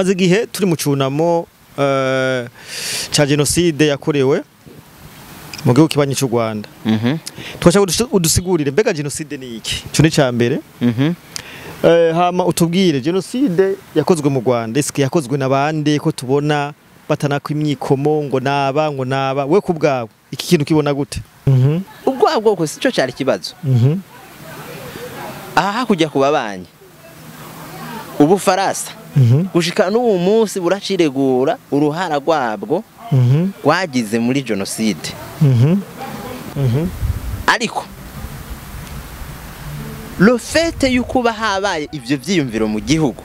Maze igihe turi mu cunamo ca jenoside yakorewe mu gihugu kibanyi c'u Rwanda. Twashaka udusigurire mbega jenoside ni iki? Ico ni ca mbere. Hama utubwire jenoside yakozwe mu Rwanda, eske yakozwe na bande ko tubona batanako imyikomo ngo naba ngo naba, we kubwawe iki kintu kibona gute? Ubwo bwoko sico cari kibazo. Aha hakujya kubabanyi Ubufaransa gushika n'ubu munsi buraciregura uruhara rwabwo rwagize muri jenoside. Ariko le fait yuko habaye ivyo vyiyumviro mu gihugu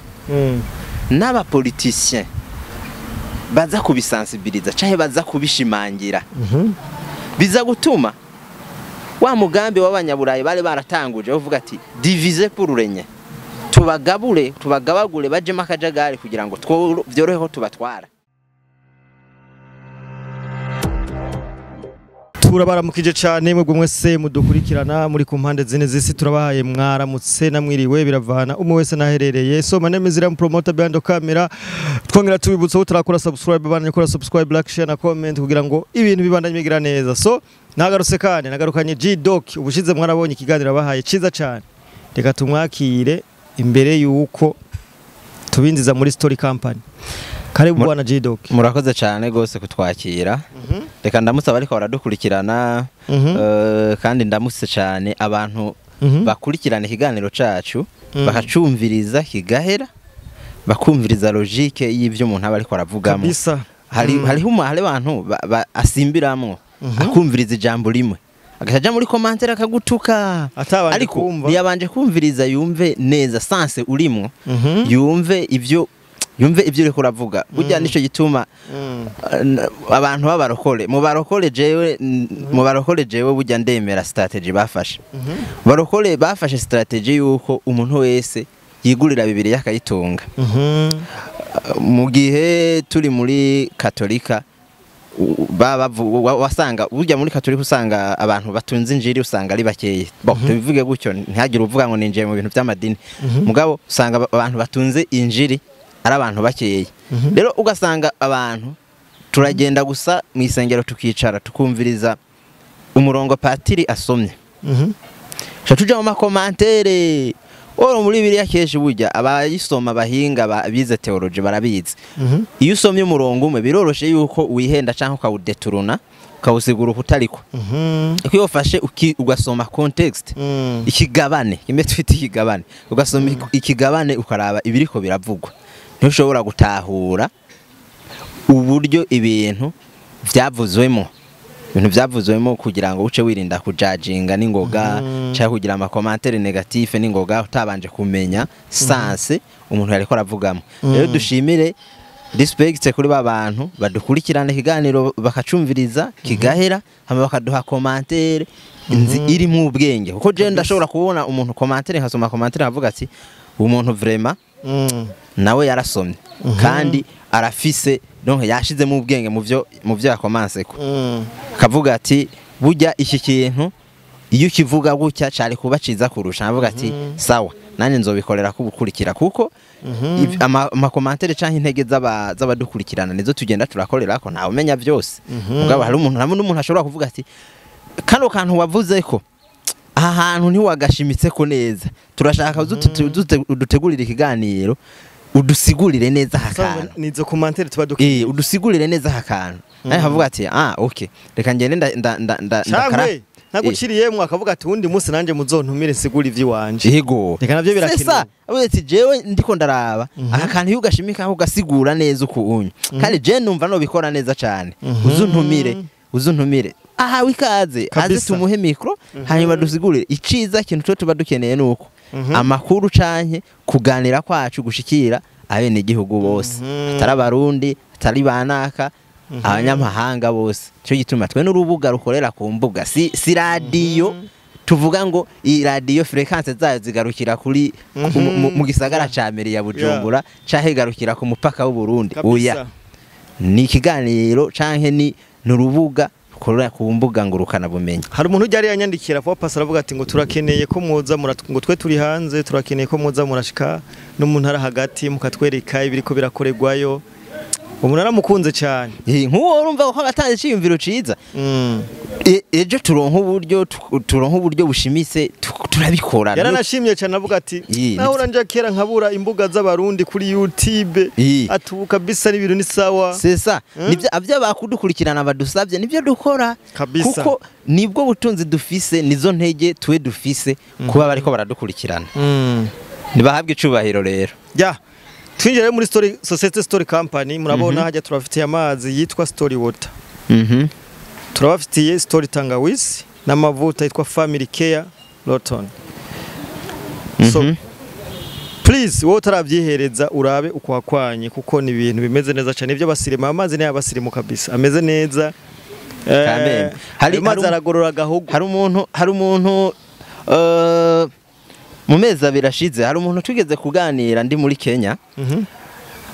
n'abapoliticien baza kubisensibiliza canke baza kubishimangira, biza gutuma wa mugambi w'abanyaburayi bari baratanguje bavuga ati diviser pour régner, tubagabure tubagabagure bajemo akajagari kugira ngo vyorohe ko tubatwara. Turabaramukije cyane mwebwe mwese mudukurikirana muri ku mpande zine z'isi, turabahaye mwaramutse namwiriwe biravana umwe wese naherereye. So my name is Ram Promoter behind the camera. Twongera tubibutsa ko turakora subscribe, bana kora subscribe, like, share na comment kugira ngo ibintu bibandanye bigira neza. So nagarutse kandi nagarukanye G-Doc, ubushize mwarabonye ikiganiro bahaye ciza cyane. Reka tumwakire imbere yuko tubinziza muri Story Company. Karibu bwana G-Doc. Murakoze cyane gose kutwakira. Reka ndamutse abariko baradukurikirana, kandi ndamutse cyane abantu bakurikirana ikiganiro cacu bakacumviriza kigahera, bakumviriza logique y'ivyo umuntu aba ariko aravugamo. Hari hariho hari abantu asimbiramwo akumviriza ijambo rimwe agacaja muri commentaire akagutuka, ariko ntiyabanje kumviriza yumve neza sense urimwo, yumve ivyo uriko uravuga. Burya nico gituma abantu b'abarokore mu barokore jewe burya ndemera strategy bafashe. Barokore bafashe strategy yuko umuntu wese yigurira Bibiliya akayitunga. Mu gihe turi muri Katolika wasanga burya muri Katolika usanga abantu batunze injiri usanga ari bakeye. Bon, tubivuge gutyo ntihagire uvuga ngo ninjiye mu bintu by'amadini. Mugabo usanga abantu batunze injiri ari abantu bakeye. Rero ugasanga abantu turagenda gusa mu isengero tukicara tukumviriza umurongo patiri asomye. Tuja mu makomantere. Oro muri Bibiliya kenshi burya abayisoma bahinga bize theology barabizi. Iyo usomye umurongo umwe biroroshe yuko wihenda canke ukawudeturuna ukawusigura ukutariko. Iyo ufashe ugasoma context, ikigabane, kimwe twita ikigabane, ugasoma ikigabane ukaraba ibiriko biravugwa, ntushobora gutahura uburyo ibintu vyavuzwemo. Ibintu vyavuzwemo kugira ngo uce wirinda kujajinga n'ingoga cyangwa kugira ama commentaire négatif n'ingoga utabanje kumenya sense umuntu yariko aravugamo. Rero dushimire respect kuri ba bantu badukurikirana ikiganiro bakacumviriza kigahera hama bakaduha commentaire iri mu ubwenge, kuko je ndashobora kubona umuntu commentaire nkasoma commentaire avuga ati umuntu vraiment nawe yarasomye kandi arafise, donc yashizemo ubwenge mu byo yakomanse ko akavuga ati burya iki kintu iyo ukivuga gutya cari kuba ciza kurusha. Avuga ati sawa nanje nzobikorera kubukurikira, kuko amakomantere canke intege z'abadukurikirana nizo tugenda turakorera ko ntawe umenya byose. Mugabo hari umuntu hamwe n'umuntu ashobora kuvuga ati kano kantu wavuze ko aha hantu ntiwagashimitse ko neza, turashaka udutegurire ikiganiro udusigurire neza hakantu. Nizo commentaire tuba dukiye udusigurire neza hakantu. Naye havuga ati ah okay reka ngende nda ndakara ntaguciriyemwe, akavuga ati undi munsi nanje muzontumire nsigura ivyiwanje. Yego reka navyo birakenewe. Avuga ati jewe ndiko ndaraba aka kantu iyo ugashimika aho ugasigura neza uko unyu, kandi je numva no bikora neza cyane, uzuntumire aha wikaze aze tumuhe micro hanyuma dusigurire iciza. Kintu cyo tuba dukeneye nuko amakuru canke kuganira kwacu gushikira abene gihugu bose, atari abarundi atari banaka abanyamahanga bose. Cyo gituma twe n'urubuga rukorera ku mbuga si radio tuvuga ngo i radio frequence zayo zigarukira kuri mu gisagara ca Meri ya Bujumbura canke igarukira ku mupaka w'u Burundi. Oya, ni ikiganiro canke ni n'urubuga ku mbuga ngurukana bumenyi. Hari umuntu ujya yanyandikira kwa pastor aravuga ati ngo turakeneye ko mwoza ngo twe turi hanze, turakeneye ko mwoza murashika no mu ntara hagati mukatwereka ibiriko birakorerwayo. Umuntu aramukunze cyane. Nk'uwo urumva ko abatanze iciyumviro ciza. Ejo turonka uburyo bushimise turabikora. Yaranashimye cyane avuga ati naho uranja kera nkabura imbuga z'abarundi kuri YouTube atubuka bisa n'ibintu ni sawa. C'est ça. Nibyo abya bakudukurikirana badusabye nibyo dukora. Kuko nibwo butunzi dufise, nizo ntege twe dufise kuba bariko baradukurikirana. Nibahabwe icubahiro rero. Ya. Twinjira muri Story Society Story Company, murabona hajya turafitiye amazi yitwa Story Water. Turabafitiye Story Tangawisi n'amavuta yitwa Family Care Loton. So please wowe utarabyihereza urabe ukwakwanye kuko ni ibintu bimeze neza cyane ibyo basirima amazi ni abasirimu kabisa ameze neza. Hari amazi aragorora gahugu. Hari umuntu mu mezi abiri ashize hari umuntu tugeze kuganira ndi muri Kenya.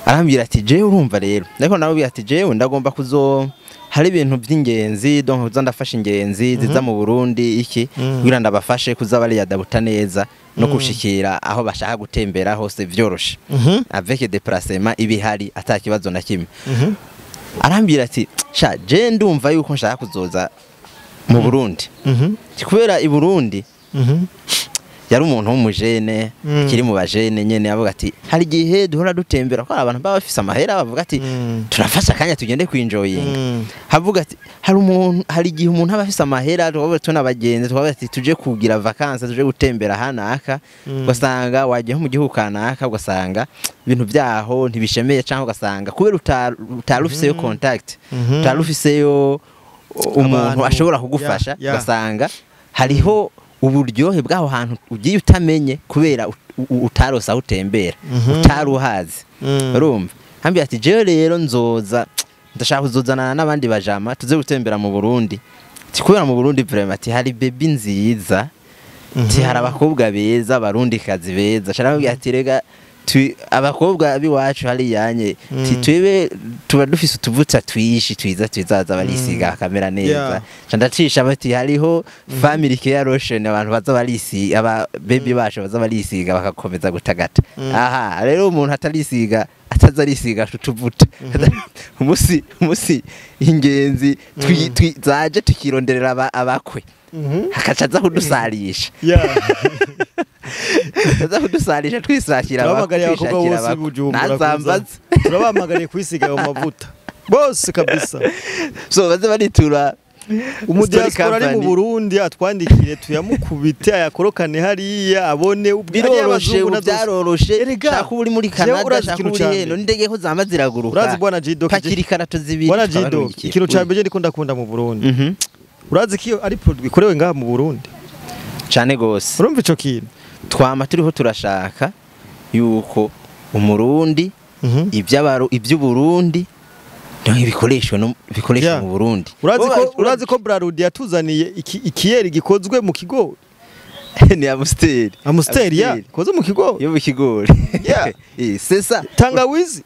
Arambwira ati jewe urumva rero, ariko nawe ati jewe ndagomba kuzo hari ibintu by'ingenzi donc kuza ndafasha ingenzi ziza mu Burundi iki kugira ndabafashe kuza bari yadabuta neza no kushikira aho bashaka gutembera hose vyoroshe avec déplacement ibihari atakibazo na kimwe. Arambwira ati sha je ndumva yuko nshaka kuzoza mu Burundi kubera i Burundi yari umuntu w'umujene kiri mu bajene nyene avuga ati hari gihe duhora dutembera ko abantu baba bafise amahera bavuga ati turafasha kanya tugende kwinjoyinga. Havuga ati hari umuntu hari gihe umuntu aba afise amahera twaba tunabagenze twaba ati tuje kugira vacances tuje gutembera hanaka ugasanga wagiye mu gihugu kanaka ugasanga ibintu byaho ntibishemeye cyangwa ugasanga kubera utarufiseyo contact utarufiseyo umuntu ashobora kugufasha ugasanga hariho uburyohe bwaho hantu ugiye utamenye kubera utarosa aho utembera utaruhazi. Urumva hambye ati jewe rero nzoza ndashaka kuzozanana n'abandi bajama tuze gutembera mu Burundi kubera mu Burundi vraiment ati hari baby nziza ati hari abakobwa beza abarundi kazi beza sharababwiye ati rega abakobwa biwacu hari yanye twebe tuba dufise utuvuta twishi twiza twizaza barisiga kamera neza ndacisha bati hariho Family Care Lotion abantu baza barisiga aba baby bacu baza barisiga bakakomeza gutagata. Aha rero umuntu atarisiga atazarisiga tutuvuta umusi ingenzi zaje tukironderera abakwe hakacaza kudusarisha. Aza kudusarisha twisakira abakobwa bose turabamagariye kwisiga ayo mavuta bose kabisa. So baze baritura umudiaspora ari mu Burundi atwandikire tuyamukubite ayakorokane hariya abone biroroshe byaroroshe shaka uri muri Canada shaka uri heno ndege ko zama ziraguruka. Urazi bwana Jido pakiri karato zibiri bwana Jido ikintu ca mbere ndiko ndakunda mu Burundi. Urazi ko ari produit ikorewe ngaha mu Burundi cyane gose. Urumva ico kintu twama turiho turashaka yuko umurundi iby'Uburundi ibikoresho no bikoresho mu Burundi. Urazi ko Brarudi yatuzaniye ikiyeri gikozwe mu kigori ni Amstel. Amstel ya kozwe mu kigori yo mu kigori. C'est ça. Tangawizi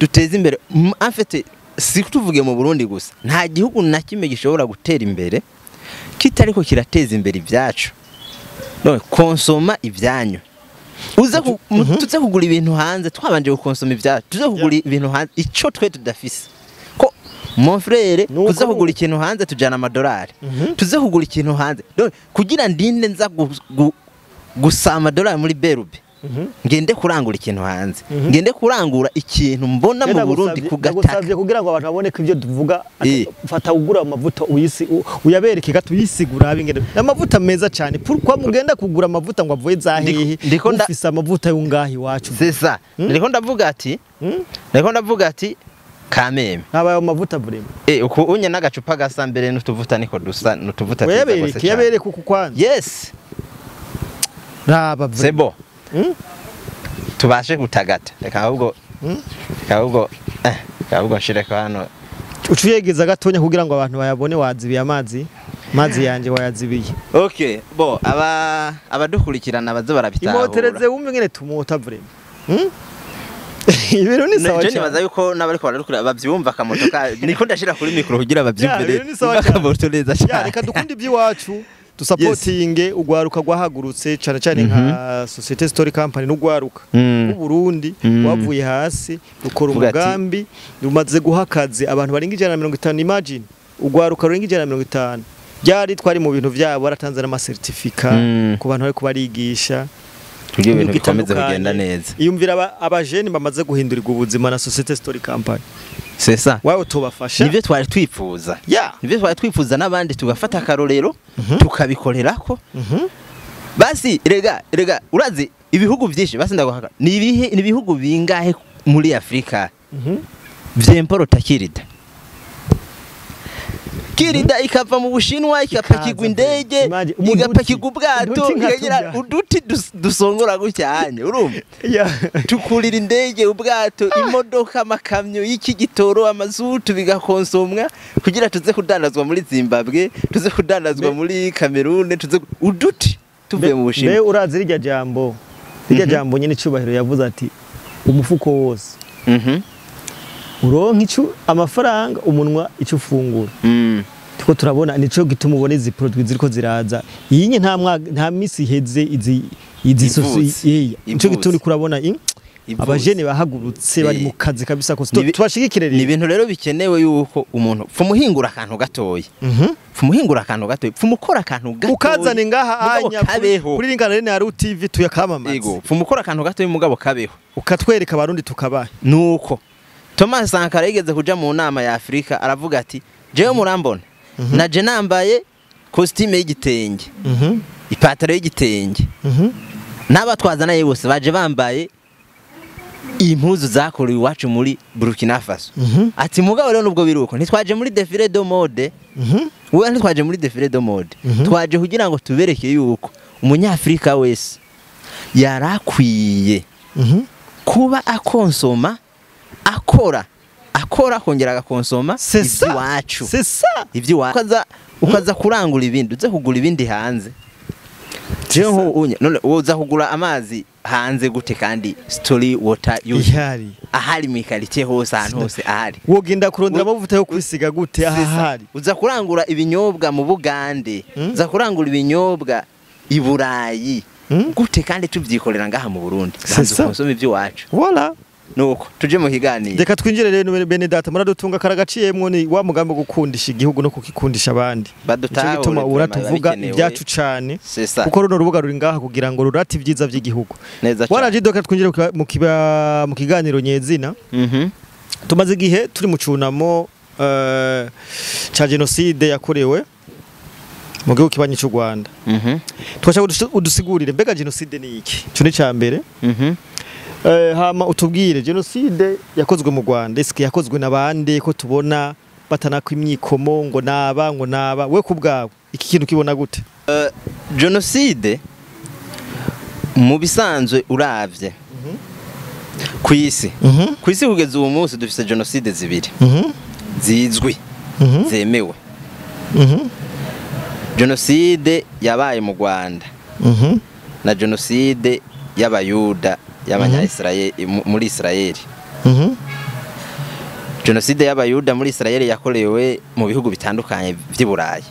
duteze imbere en fait si tuvuge mu Burundi gusa nta gihugu na kimwe gishobora gutera imbere kitariko kirateza imbere ibyacu. No konsoma ibyanyu uze tuze kugura ibintu hanze twabanje gukonsoma ibyacu tuze kugura ibintu hanze ico twe tudafise ko mon frère tuze kugura ikintu hanze tujana amadolari tuze kugura ikintu hanze kugira ndinde nza gusa amadolari muri Berube ngende kurangura ikintu hanze ngende kurangura ikintu mbona mu Burundi kugataka ndagusavye kugira ngo abantu babone ko ivyo tuvuga fata ugura amavuta uyisi uyabereke gato uyisigura abingene amavuta meza cyane pourquoi mugenda kugura amavuta ngo avuye zahehe ufise amavuta yungahi wacu c'est ça. Ndiko ndavuga ati kameme nabaye amavuta vraiment uko unye nagacupa gasa mbere n'utuvuta niko dusa n'utuvuta twiza gose cyane yabereke uku kwanza yes raba c'est bon. Tubashe gutagata reka ahubwo reka nshireko hano ucuyegeza gatonya kugira ngo abantu bayabone wazibiye amazi yanjye wayazibiye. Okay bo abadukurikirana bazo barabitahura imotereze wumve ngene tumota vraiment. Ibintu ni sawa Je cyane. nibaza yuko n'abariko bararukura bavyumva akamoto ka niko ndashira kuri micro kugira bavyumve Ya, ibintu ni sawa rero cyane. akamoto neza Ya, cyane. reka dukunde iby'iwacu, dusapotinge ugwaruka rwahagurutse, cane cane nka Societe Story Company n'ugwaruka w'Uburundi wavuye hasi rukora Vuga ati- umugambi rumaze guha akazi abantu barenga 150. Imagine ugwaruka rurenga 150 byari twari mu bintu vyabo, baratanze n'amasertifika ku bantu bariko barigisha Kugira ibintu imyuga bikomeze itandukanye. kugenda neza. Iyumvira abajeni bamaze guhindurirwa ubuzima na Societe Story Company. C'est ça. Wawe tubafasha. Nivyo twari twifuza. Ya. Nivyo twari twifuza, n'abandi tugafata akarorero, tukabikorerako. Basi rega urazi ibihugu byinshi, basi ndaguhaka, ni ibihe, ni ibihugu bingahe muri Afrika vyemporota kirida? Kirida ikava mu Bushinwa, ikapakirwa Ikaza indege, imagine, uduti. igapakirwa ubwato, Uduti nka ikagira turya. uduti dusongora gutyanye, urumva? Ya. Tukurira indege, ubwato, imodoka, amakamyo y'iki gitoro, amazutu, bigakonsomwa kugira tuze kudandazwa muri Zimbabwe, tuze kudandazwa muri Cameroon, tuze uduti tuvuye mu Mbe Bushinwa. urazi rirya jambo nyene icubahiro yavuze ati umufuko wose uronka ico amafaranga, umunwa ico ufungura. Tuko turabona nico gituma ubona izi produits ziriko ziraza iyi nye nta mwaka nta misi iheze izi Ivutse. sosi iya nico Ivutse. gituma uriko urabona Ivutse. abajene bahagurutse bari mu kazi kabisa ko tubashigikire Ni rero. ibintu rero bikenewe yuko umuntu pfumuhingura akantu gatoya, pfumuhingura akantu gatoya, pfumukora akantu gatoya, Ukazana ngaha mugabo anya kabeho. kuri Ringana Rene Haru TV tuyakamamaza. Yego, pfumukora akantu gatoya mugabo kabeho. Ukatwereka abarundi tukabaha. Nuko Thomas Sankara yigeze kuja mu nama ya Afrika, aravuga ati: "Jewe murambona naje nambaye costume y'igitenge, ipataro y'igitenge, n'abatwazanaye bose baje bambaye impuzu zakorewe iwacu muri Burkina Faso." Ati: "Mugabo rero nubwo biruko, ntitwaje muri défilé de mode, we ntitwaje muri défilé de mode, twaje kugira ngo tubereke yuko umunyafrika wese yarakwiye kuba akonsoma, akora akongera agakonsoma C'est ça. iby'iwacu." C'est ça. Iby'iwacu, ukaza kurangura ibindi, uze kugura ibindi hanze. Jewe nko none uza kugura amazi hanze gute kandi Story Water use Ihari. ahari mu ikaritiye hose, ahantu hose ahari? Wogenda kurondera amavuta yo kwisiga gute ahari? Uza kurangura ibinyobwa mu Bugande, uza kurangura ibinyobwa i Burayi gute kandi tubyikorera ngaha mu Burundi? C'est Banza ça. ukonsome iby'iwacu. Voilà. Nuko tuje mu kiganiro. Reka twinjire rero, bene data, muradutunga karagaciyemwo, ni wa mugambi wo gukundisha igihugu no kukikundisha abandi. Nico Badutahure gituma vraiment, ura tuvuga bikenewe. ibyacu cane, C'est ça. kuko runo rubuga ruri ngaha kugira ngo rurate ibyiza by'igihugu. Neza cyane. Waraje doka, twinjire mu kiganiro nyezina. Tumaze igihe turi mu cunamo ca jenoside yakorewe mu gihugu kibanyi cy'u Rwanda. Twashaka udusigurire, mbega jenoside ni iki? Ico ni ca mbere. Hama utubwire jenoside yakozwe mu Rwanda, eske yakozwe na bande, ko tubona batanako imyikomo ngo naba ngo naba? We ku bwawe iki kintu kibona gute? Jenoside mu bisanzwe, uravye ku isi, ku isi kugeza ubu munsi dufise jenoside zibiri zizwi, zemewe: jenoside yabaye mu Rwanda na jenoside y'abayuda, y'abanya-Israel muri Israel. Jenoside y'abayuda muri Israel yakorewe mu bihugu bitandukanye vy'i Burayi.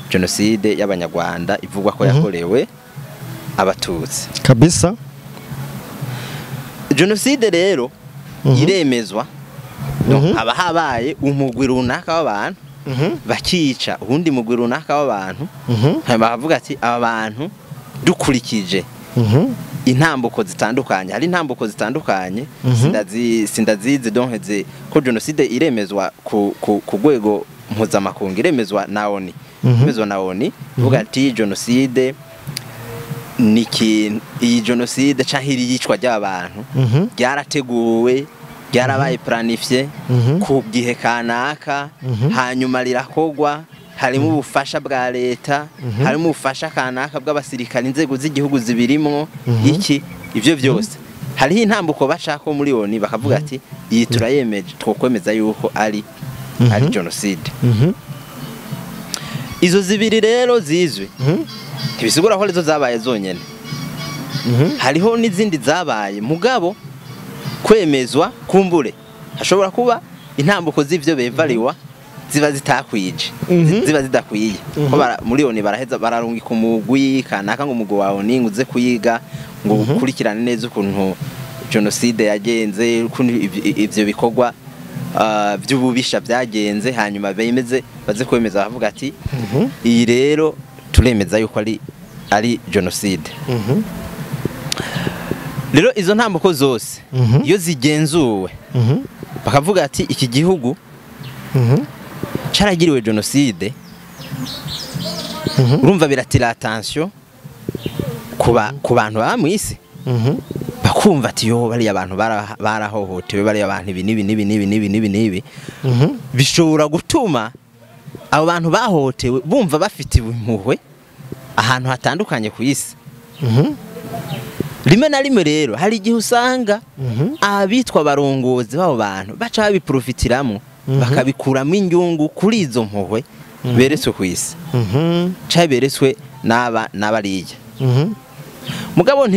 Jenoside y'abanyarwanda ivugwa ko yakorewe abatutsi. Kabisa. Jenoside rero iremezwa no, haba habaye umugwi runaka w'abantu bakica uwundi mugwi runaka w'abantu, hanyuma bakavuga ati: "Aba bantu dukurikije intambuko zitandukanye, hari intambuko zitandukanye." Sindazizi donc ko jenoside iremezwa ku rwego mpuzamakungu, iremezwa na ONU, iremezwa na ONU, ivuga ati jenoside ni ikintu, iyi jenoside canke iri yicwa ry'aba bantu ryarateguwe, ryarabaye planifié ku gihe kanaka, hanyuma rirakogwa, harimo ubufasha bwa leta, harimo ubufasha kanaka bw'abasirikare, inzego z'igihugu zibirimwo, iki ivyo byose. Hariho intambuko bacako muri ONU bakavuga ati: "Iyi turayemeje, twokwemeza yuko ari jenoside." Izo zibiri rero zizwi, ntibisigura ko arizo zabaye zonyene, hariho n'izindi zabaye, mugabo Kwemezwa kumbure hashobora kuba intambuko z'ivyo bevariwa ziba zitakwije, ziba zidakwiye, ko muri ONU baraheza bararungika umugwi kanaka ngo umugwi wawe ninguze kuyiga ngo ukurikirane neza ukuntu genocide yagenze, ukuntu ivyo bikorwa by'ububisha byagenze, hanyuma bemeze, baze kwemeza bavuga ati iyi rero turemeza yuko ari genocide. Rero izo ntambuko zose iyo zigenzuwe bakavuga ati iki gihugu caragiriwe genocide, urumva biratira attention ku bantu baba mw'isi, bakumva ati yo bariya abantu barahohotewe, bariya abantu ibi n'ibi n'ibi n'ibi n'ibi n'ibi n'ibi. Bishobora gutuma abo bantu bahohotewe bumva bafite impuhwe ahantu hatandukanye ku isi. Rimwe na rimwe rero hari igihe usanga abitwa abarongozi b'abo bantu baca babiprofitiramo, bakabikuramo inyungu kuri izo mpuhwe beretswe ku isi canke beretswe n'aba n'abariya. Mugabo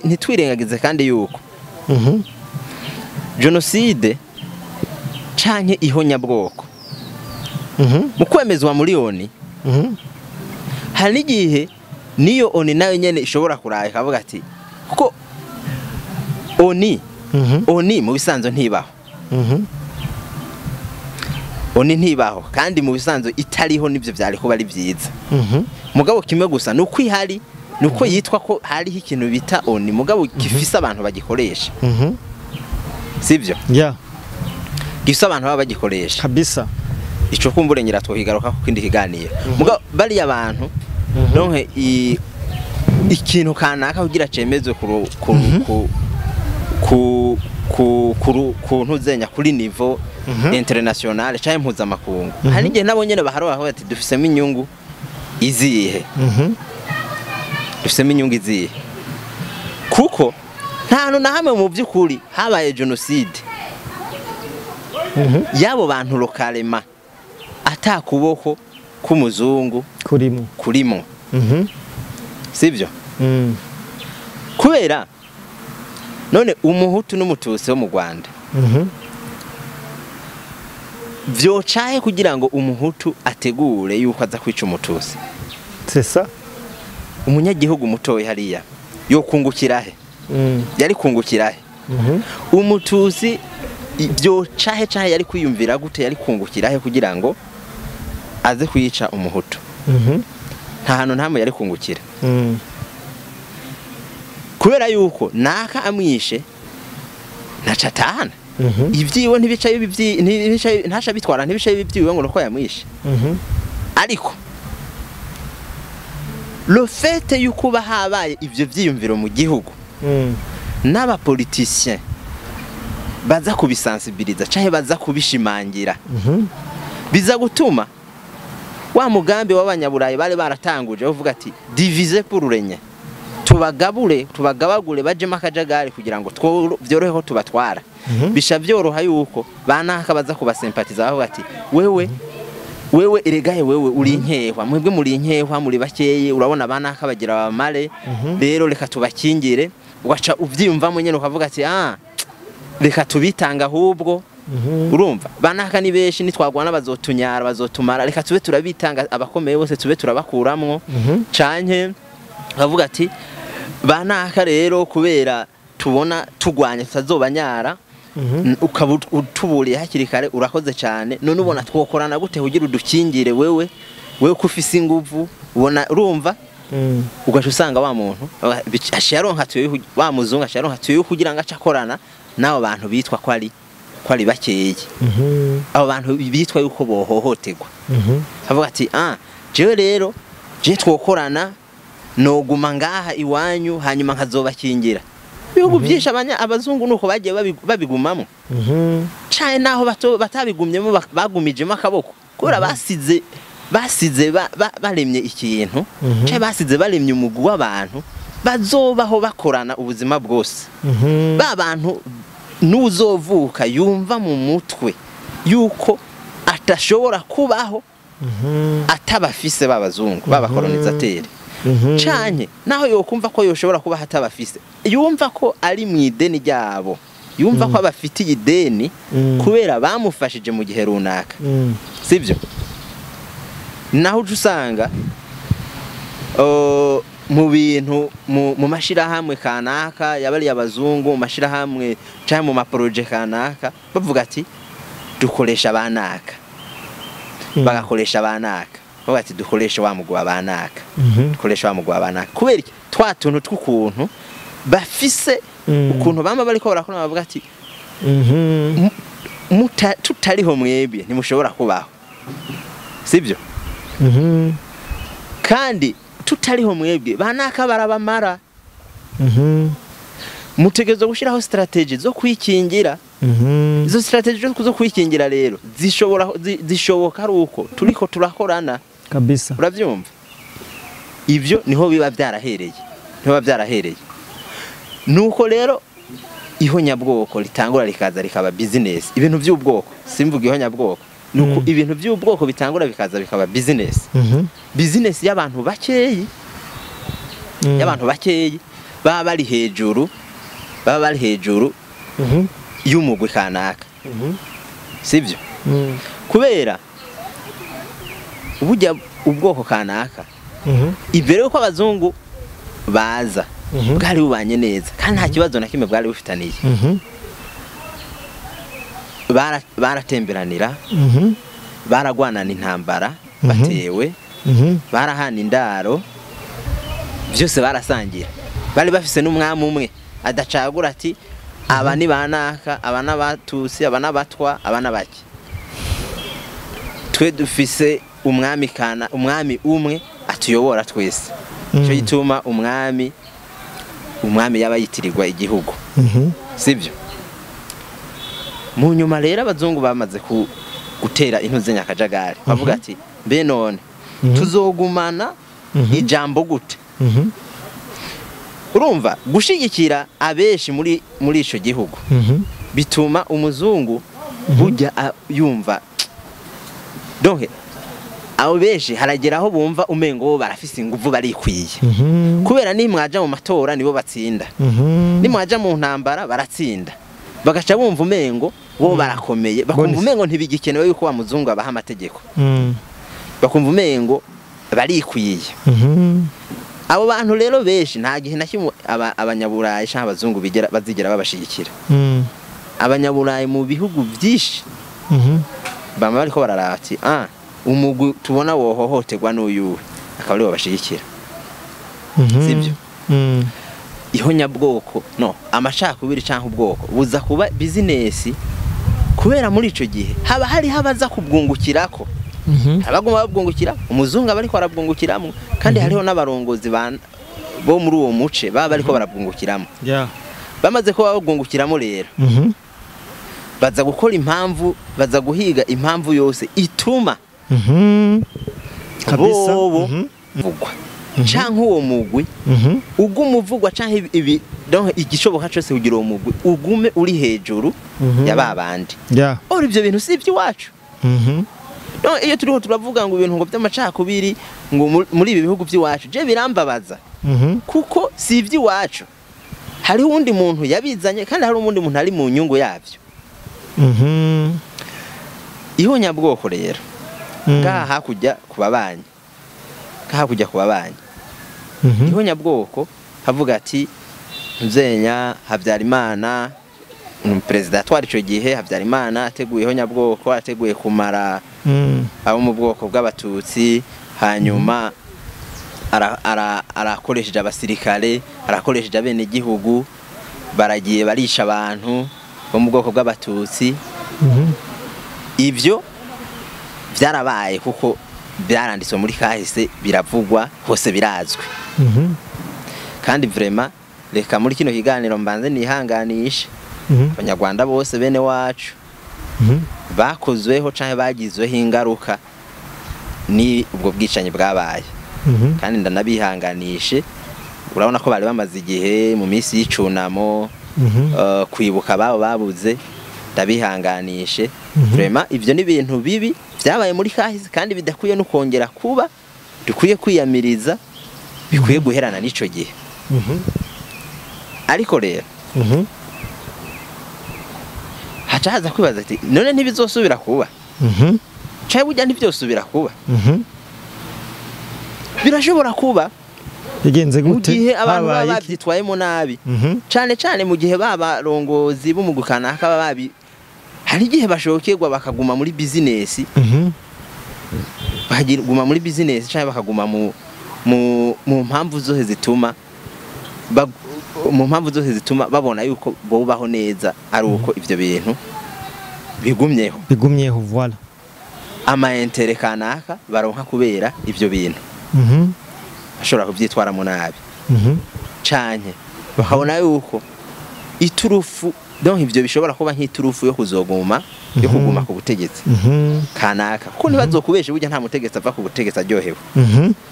ntitwirengagize kandi yuko genocide canke ihonyabwoko mu kwemezwa muri ONU, hari n'igihe niyo ONU nayo nyene ishobora kuraba ikavuga ati, kuko ONU mu bisanzwe ntibaho. ONU ntibaho, kandi mu bisanzwe itariho nivyo vyari kuba ari vyiza. Mugabo kimwe gusa nuko ihari, nuko yitwa ko hariho ikintu bita ONU, mugabo gifise abantu bagikoresha, sivyo? Yeah. Gifise abantu baba bagikoresha. Kabisa. Ico kumbure ngira twokigaruka ku kindi kiganiro. Mugabo bariya abantu, donc ikintu kanaka kugira cemezwe ku ku ku ku ku ku ku ntuzenya kuri niveau international canke mpuzamakungu, hari igihe nabo nyene baharoha bati dufisemo inyungu izihe? Dufisemo inyungu izihe? Kuko nta hantu na hamwe mu by'ukuri habaye genocide y'abo bantu localement ata kuboko k'umuzungu kurimo. Kurimo, sivyo? Kubera none umuhutu n'umututsi wo mu Rwanda vyocahe kugira ngo umuhutu ategure yuko aza kwica umututsi? C'est ça. Umunyagihugu mutoyi hariya yo kungukira he? Yari kungukira he? Umututsi vyocahe cahe yari kwiyumvira gute, yari kungukira he kugira ngo aze kwica umuhutu? Nta hantu ntamwe yari kungukira, kubera yuko naka amwishe ntaca atahana ivyiwe, ntibica ntasha bitwara, ntibica ibyiwe ngo nuko yamwishe. Ariko le fait yuko ba habaye ivyo vyiyumviro mu gihugu n'abapoliticiens baza kubisensibiliza canke baza kubishimangira, biza gutuma wa mugambi w'abanyaburayi bari baratanguje bavuga ati diviser pour régner, tubagabure, tubagabagure bajemo akajagari kugira ngo vyorohe ko tubatwara. Bisha vyoroha yuko banaka baza kubasempatiza bavuga ati wewe, wewe eregaye, wewe uri inkehwa, mwebwe muri inkehwa, muri bakeye, urabona banaka bagira abamare, rero reka tubakingire. Ugaca uvyiyumvamo nyene ukavuga ati ah, reka tubitanga ahubwo, urumva banaka ni benshi, nitwagwana bazotunyara, bazotumara, reka tube turabitanga, abakomeye bose tube turabakuramwo. Canke bavuga ati banaka rero kubera tubona tugwanya tutazobanyara, ukaba utuburiye hakiri kare, urakoze cyane, none ubona twokorana gute kugira udukingire wewe, wewe ko ufise inguvu ubona? Urumva ugaca usanga wa muntu aciye aronka tuyo, wa muzungu aciye aronka tuyo kugira ngo ace akorana n'abo bantu bitwa ko ari bakeye, abo bantu bitwa yuko bohohoterwa, avuga ati ah, jewe rero je twokorana, noguma ngaha iwanyu hanyuma nkazobakingira. Ibihugu byinshi abazungu nuko bagiye babigumamo, cane naho batabigumyemo bagumijemo akaboko, kubera basize baremye ikintu, canke basize baremye umugwi w'abantu bazobaho bakorana ubuzima bwose. Ba bantu n'uzovuka yumva mu mutwe yuko atashobora kubaho atabafise b'abazungu b'abakolonisateri. Canke naho yokumva ko yoshobora kuba hatabafise, yumva ko ari mu ideni ryabo, yumva ko abafitiye ideni kubera bamufashije mu gihe runaka, sibyo? Naho uca usanga mu bintu mu mashirahamwe kanaka yabari abazungu, mu mashirahamwe canke mu maporoje kanaka, bavuga ati dukoresha abanaka, bagakoresha abanaka, bavuga ati dukoresha wa mugwi abanaka, dukoresha wa mugwi abanaka, kubera iki? Twa tuntu tw'ukuntu bafise, ukuntu bama bariko barakora, bavuga ati tutariho mwebwe ntimushobora kubaho, sibyo? Kandi tutariho mwebwe banaka barabamara. Mutegerezwa gushiraho strategy zo kwikingira. Izo strategy zo kwikingira rero zishobora zishoboka ari uko turiko turakorana kabisa. Uravyumva? Ivyo niho biba byarahereye, niho biba byarahereye. Nuko rero ihonyabwoko ritangura rikaza rikaba business. Ibintu by'ubwoko, simvuga ihonyabwoko, nuko ibintu by'ubwoko bitangura bikaza bikaba business, business y'abantu bakeyi, y'abantu bakeyi baba bari hejuru, baba bari hejuru y'umugwi kanaka, sibyo? Kubera burya ubwoko kanaka imbere yuko abazungu baza bwari bubanye neza kandi nta kibazo na kimwe bwari bufitaniye. Baratemberanira, baragwanana intambara batewe, barahana indaro, byose barasangira. Bari bafise n'umwami umwe adacagura ati aba ni banaka, aba n'abatusi, aba n'abatwa, aba n'abaki. Twe dufise umwami kana, umwami umwe atuyobora twese. Cyo gituma umwami yaba yitirirwa igihugu, sibyo? Mu nyuma rero abazungu bamaze gutera intuze nyakajagari, bavuga ati mbe none tuzogumana ijambo gute? Urumva gushigikira abeshi muri ico gihugu bituma umuzungu burya yumva, donc abo benshi haragera aho bumva umengo bo barafise inguvu, barikwiye, kubera nimwaja mu matora nibo batsinda, nimwaja mu ntambara baratsinda, bagaca bumva umengo bo barakomeye, bakumva umengo ntibigikenewe yuko wa muzungu abaha amategeko, bakumva umengo barikwiye. Abo bantu rero benshi nta gihe na kimwe abanyaburayi canke abazungu bigera bazigera babashigikira. Abanyaburayi mu bihugu byinshi bama bariko bararaba ati umugwi tubona wohohoterwa n'uyuwe, akaba ariwo bashigikira, sibyo? Ihonyabwoko no amacakubiri canke ubwoko buza kuba business, kubera muri ico gihe haba hari habaza kubwungukirako, abaguma babwungukira, umuzungu aba ariko arabwungukiramwo, kandi hariho n'abarongozi bo muri uwo muce baba bariko barabwungukiramo. Bamaze kuba babwungukiramo rero, baza gukora impamvu, baza guhiga impamvu yose ituma kabisa bobo vugwa canke uwo mugwi ugumuvugwa, canke ibi donc igishoboka cose kugira uwo mugwi ugume uri hejuru ya babandi. Ora ivyo bintu si iby'iwacu. Donc iyo turiho turavuga ngo ibintu ngo by'amacakubiri ngo muri ibi bihugu by'iwacu, je birambabaza, kuko si iby'iwacu. Hariho uwundi muntu yabizanye kandi hari uwundi muntu ari mu nyungu yavyo. Ihonyabwoko rero ngaha hakurya ku babanyi, ngaha hakurya ku babanyi, ihonyabwoko havuga ati Nzenya Habyarimana, perezida atwara ico gihe Habyarimana ateguye ihonyabwoko, ateguye kumara abo mu bwoko bw'abatutsi, hanyuma arakoresheje abasirikare, arakoresheje abenegihugu, baragiye barisha abantu bo mu bwoko bw'abatutsi. Ivyo byarabaye kuko byaranditswe muri kahise, biravugwa hose, birazwi. Kandi vraiment reka muri kino kiganiro mbanze nihanganishe abanyarwanda bose bene wacu bakozweho canke bagizweho ingaruka ni ubwo bwicanyi bwabaye, kandi ndanabihanganishe. Urabona ko bari bamaze igihe mu minsi y'icunamo, kwibuka ababo babuze, ndabihanganishe. Vraiment ivyo ni ibintu bibi byabaye muri kahise kandi bidakwiye no kongera kuba, dukwiye kwiyamiriza. bikwiye guherana n'ico gihe. Ariko rero haca haza kwibaza ati none ntibizosubira kuba, canke burya ntivyosubira kuba? Birashobora kuba. Bigenze Mu gute? gihe abantu baba Habaye iki? bavyitwayemo nabi, cane cane mu gihe babarongozi b'umugwi kanaka baba babi, hari igihe bashokerwa bakaguma muri business, bakaguma muri business canke bakaguma mu mpamvu zose zituma mu mpamvu zose zituma babona yuko bobaho neza ari uko ivyo bintu bigumyeho. Bigumyeho, voilà. Ama intérêts kanaka baronka kubera ivyo bintu, bashobora kuvyitwaramo nabi, canke bakabona yuko iturufu, donc ivyo bishobora kuba nk'iturufu yo kuzoguma, yo kuguma ku butegetsi kanaka, kuko ntibazokubesha, burya nta mutegetsi ava ku butegetsi aryohewe,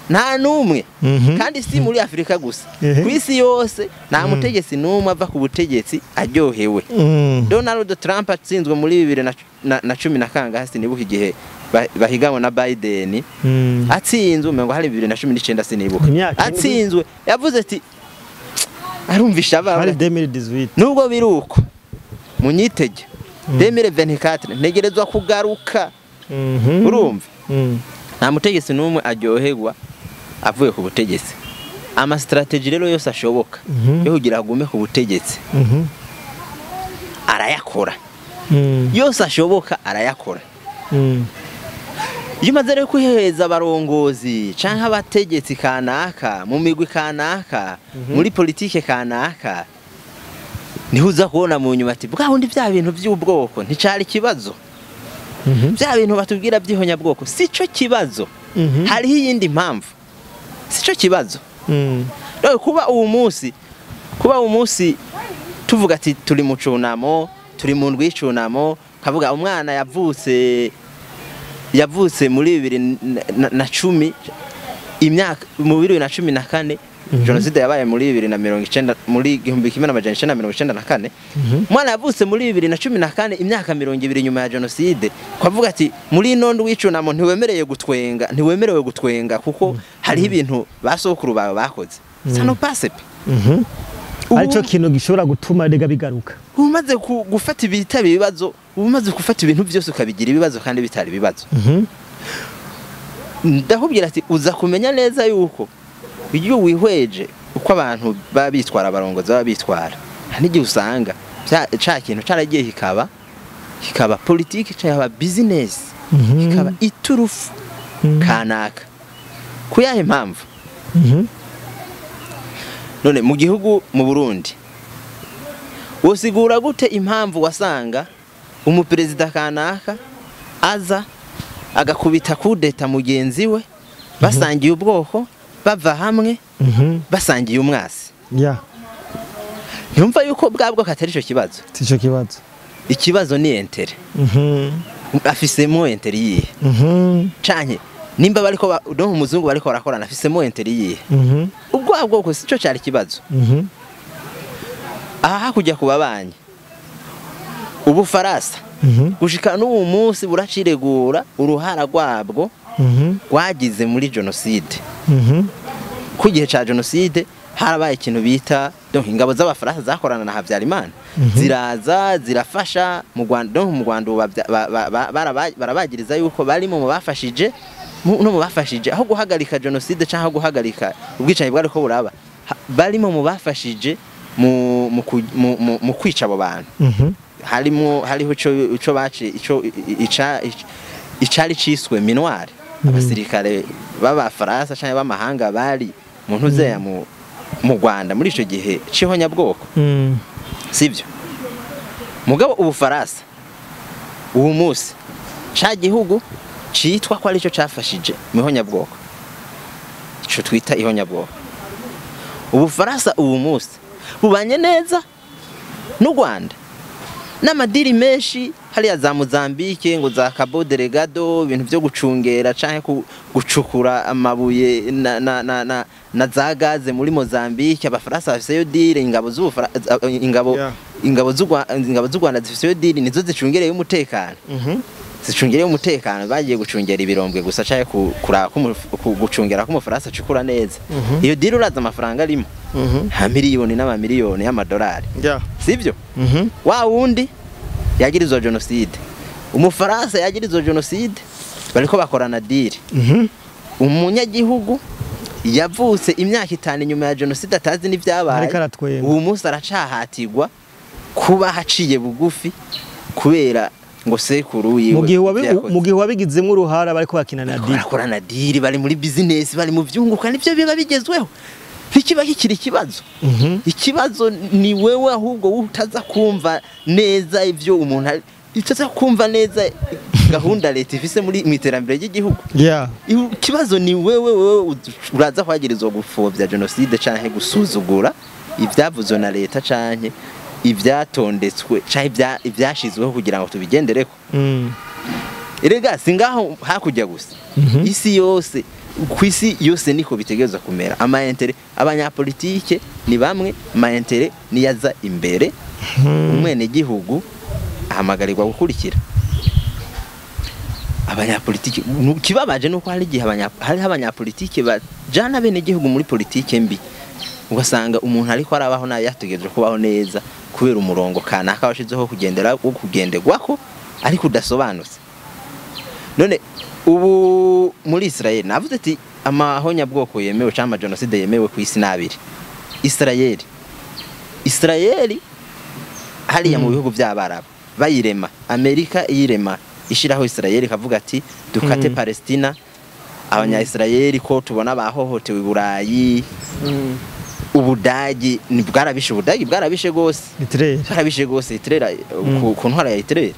nta n'umwe. Kandi si muri Afurika gusa, ku isi yose nta mutegetsi n'umwe ava ku butegetsi aryohewe. Donald Trump atsinzwe muri 2010 na kangahe, sinibuka igihe bahiganwa na Biden, atsinzwe umengo hari 2019, sinibuka. Imyaka indwi. Atsinzwe yavuze ati arumvisha Hari abawe 2018. Nubwo biri uko, munyitege 2024 ntegerezwa kugaruka. Urumva, nta mutegetsi n'umwe aryoherwa avuye ku butegetsi. Ama stratégies rero yose ashoboka yo kugira agume ku butegetsi arayakora, yose ashoboka arayakora. Iyo umaze rero kwihereza abarongozi canke abategetsi kanaka mu migwi kanaka, muri politike kanaka, niho uza kubona mu nyuma ati bwa bundi bya bintu by'ubwoko nticari ikibazo, bya bintu batubwira by'ihonyabwoko sico kibazo, hariho iyindi mpamvu, sico kibazo. Rero kuba uwo munsi tuvuga ati turi mu cunamo, turi mu ndwi y'icunamo, kavuga umwana yavutse muri 2010, imyaka mu 2014, jenoside yabaye muri 2090, muri 1994. Umwana yavutse muri 2014, imyaka 20 nyuma ya jenoside, kwavuga ati muri ino ndwi y'icunamo ntiwemereye gutwenga, ntiwemerewe gutwenga kuko hariho ibintu basokuru bawe bakoze, ça ne passe pas. Aricyo kintu gishobora gutuma rega bigaruka. Umaze gufata ibitaba ibibazo, umaze gufata ibintu byose ukabigira ibibazo kandi bitari ibibazo. Ndakubwira ati uza kumenya neza yuko iyo wihweje uko abantu baba bitwara, abarongozi baba bitwara, hari n'igihe usanga ca kintu caragiye kikaba politiki, kikaba business, kikaba iturufu kanaka. Kuyahe mpamvu? None mu gihugu mu Burundi wosigura gute impamvu wasanga umuperezida kanaka aza agakubita kudeta mugenzi we basangiye ubwoko, bava hamwe, basangiye umwasi? Yumva yuko bwa bwoko atari ico kibazo. Sico kibazo. Ikibazo ni intérêt. Afisemo intérêt yihe? Canke nimba bariko donc umuzungu bariko barakorana afisemo intérêt yihe? Ubwo bwoko sico cari ikibazo. Aha hakurya ku babanyi, Ubufaransa gushika n'ubu munsi buraciregura uruhara rwabwo rwagize muri jenoside. Ku gihe ca jenoside harabaye ikintu bita, donc ingabo z'Abafaransa zakorana na Habyarimana ziraza zirafasha mu Rwanda. Donc mu Rwanda ubu barabagiriza yuko bari mu bafashije no mu bafashije aho guhagarika jenoside cyangwa guhagarika ubwicanyi bwariko buraba, barimo mu bafashije mu kwica abo bantu. Harimo hariho ico baci ico ica icari ciswe MINUAR, abasirikare b'Abafaransa canke b'amahanga bari mu ntuzeya mu Rwanda muri ico gihe c'ihonyabwoko. Sivyo? Mugabo Ubufaransa ubu munsi, ca gihugu citwa ko arico cafashije mu ihonyabwoko, ico twita ihonyabwoko, Ubufaransa ubu munsi bubanye neza n'u Rwanda n'ama deal menshi hariya za Mozambique, ngo za Cabo Delgado, ibintu byo gucungera canke gucukura amabuye na za gaze muri Mozambique. Abafaransa bafiseyo deal, ingabo z'u Rwanda zifiseyo deal, nizo zicungereye umutekano. Zicungereye umutekano, bagiye gucungera ibirombwe gusa canke gucungera ko umufaransa acukura neza. Iyo deal uraza amafaranga arimo, ha miliyoni n'amamiliyoni y'amadolari, sibyo? Wa wundi yagirizwa jenoside, umufaransa yagirizwa jenoside, bariko bakorana deal. Umunyagihugu yavutse imyaka 5 inyuma ya jenoside atazi n'ivyabaye, uwo munsi aracahatirwa kuba haciye bugufi kubera ngo sekuru yiwe. Mu gihe wabigizemo uruhara bariko bakinana deal, bakorana deal, bari muri business, bari mu vyunguka, nivyo biba bigezweho. Ntikiba kikiri ikibazo. Ikibazo ni wewe ahubwo utaza kumva neza ivyo umuntu utaza kumva neza gahunda leta ifise muri mwiterambere ry'igihugu. Ikibazo ni wewe uraza kwagirizwa gupfobya jenoside canke gusuzugura ivyavuzwe na leta canke ivyatondetswe canke ivyashizweho kugira ngo tubigendereko. Erega singaho hakujya gusa, isi yose, kwisi yose niko bitegerezwa kumera. Ama intérêt abanyapolitike ni bamwe, ama intérêt niyaza imbere, umwene gihugu ahamagarirwa gukurikira abanyapolitike. Kibabaje nuko hari igihe hari abanyapolitike bajana bene gihugu muri politike mbi, ugasanga umuntu ariko arabaho nabi yategereje kubaho neza kubera umurongo kanaka washizeho kugendera wo kugenderwako ariko udasobanutse. None ubu muri Israel navuze ati amahonya bwoko yemewe cyangwa genocide yemewe ku isi nabiri. Israel hariya mu bihugu by'Abarabu bayirema, Amerika yirema ishiraho Israel ikavuga ati dukate Palestina, abanya Israel ko tubona bahohotewe i Burayi. Ubudagi ni bwarabishe, Ubudagi bwarabishe gose, bwarabishe gose Hitler, ku ntwara ya Hitler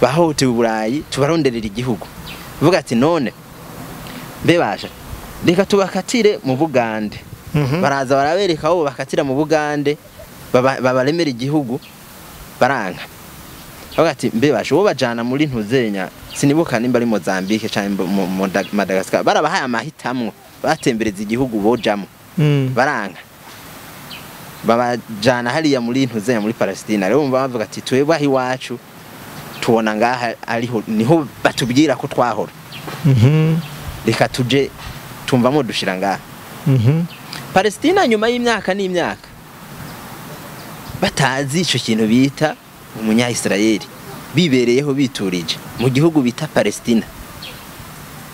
bahohotewe i Burayi, tubaronderera igihugu. Vuga ati none mbebasha reka tubakatire mu Bugande. Baraza barabereka aho bakatira mu Bugande, babaremera igihugu, baranka. Bavuga ati mbebasha uwo bajana muri ntuzenya, sinibuka nimba ari Mozambique canke mu Madagascar, barabahaye amahitamwo batembereza igihugu bojamo, baranka. Babajana hariya muri ntuzenya muri Palestina. Rero bumva bavuga ati twebwe aho iwacu tubona ngaha ariho niho batubwira ko twahora, reka tuje tumvamo dushira ngaha. Palestina nyuma y'imyaka n'imyaka batazi ico kintu bita umunya Israeli, bibereyeho biturije mu gihugu bita Palestina,